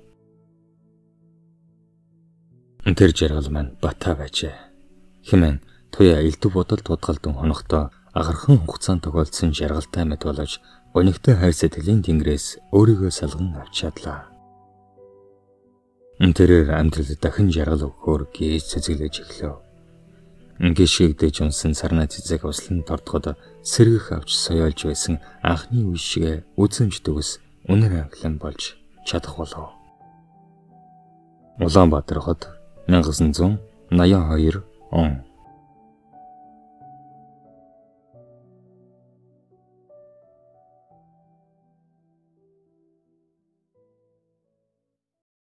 Тэр жаргал маань Бата байжээ. Хэмээн туяа элдв бодол тудгалдан хонохдоо агархан хугацаанд тохиолдсон жаргалтай мэт болж гонигтой хайр сэтгэлийн тэнгэрээс өөрийгөө салган авч чадлаа. Тэрээр амьдрал дахин жаргал өгөхөөр гэж цэцэглэж эхлэв. Гიშгэгдэж унсан сарнай цэцэг услан тордоход сэргэх авч соёолж байсан анхны үе шигэ үзэмж төгс үнэр анхлан болж чадах болов. Улаанбаатар хот 1982 он.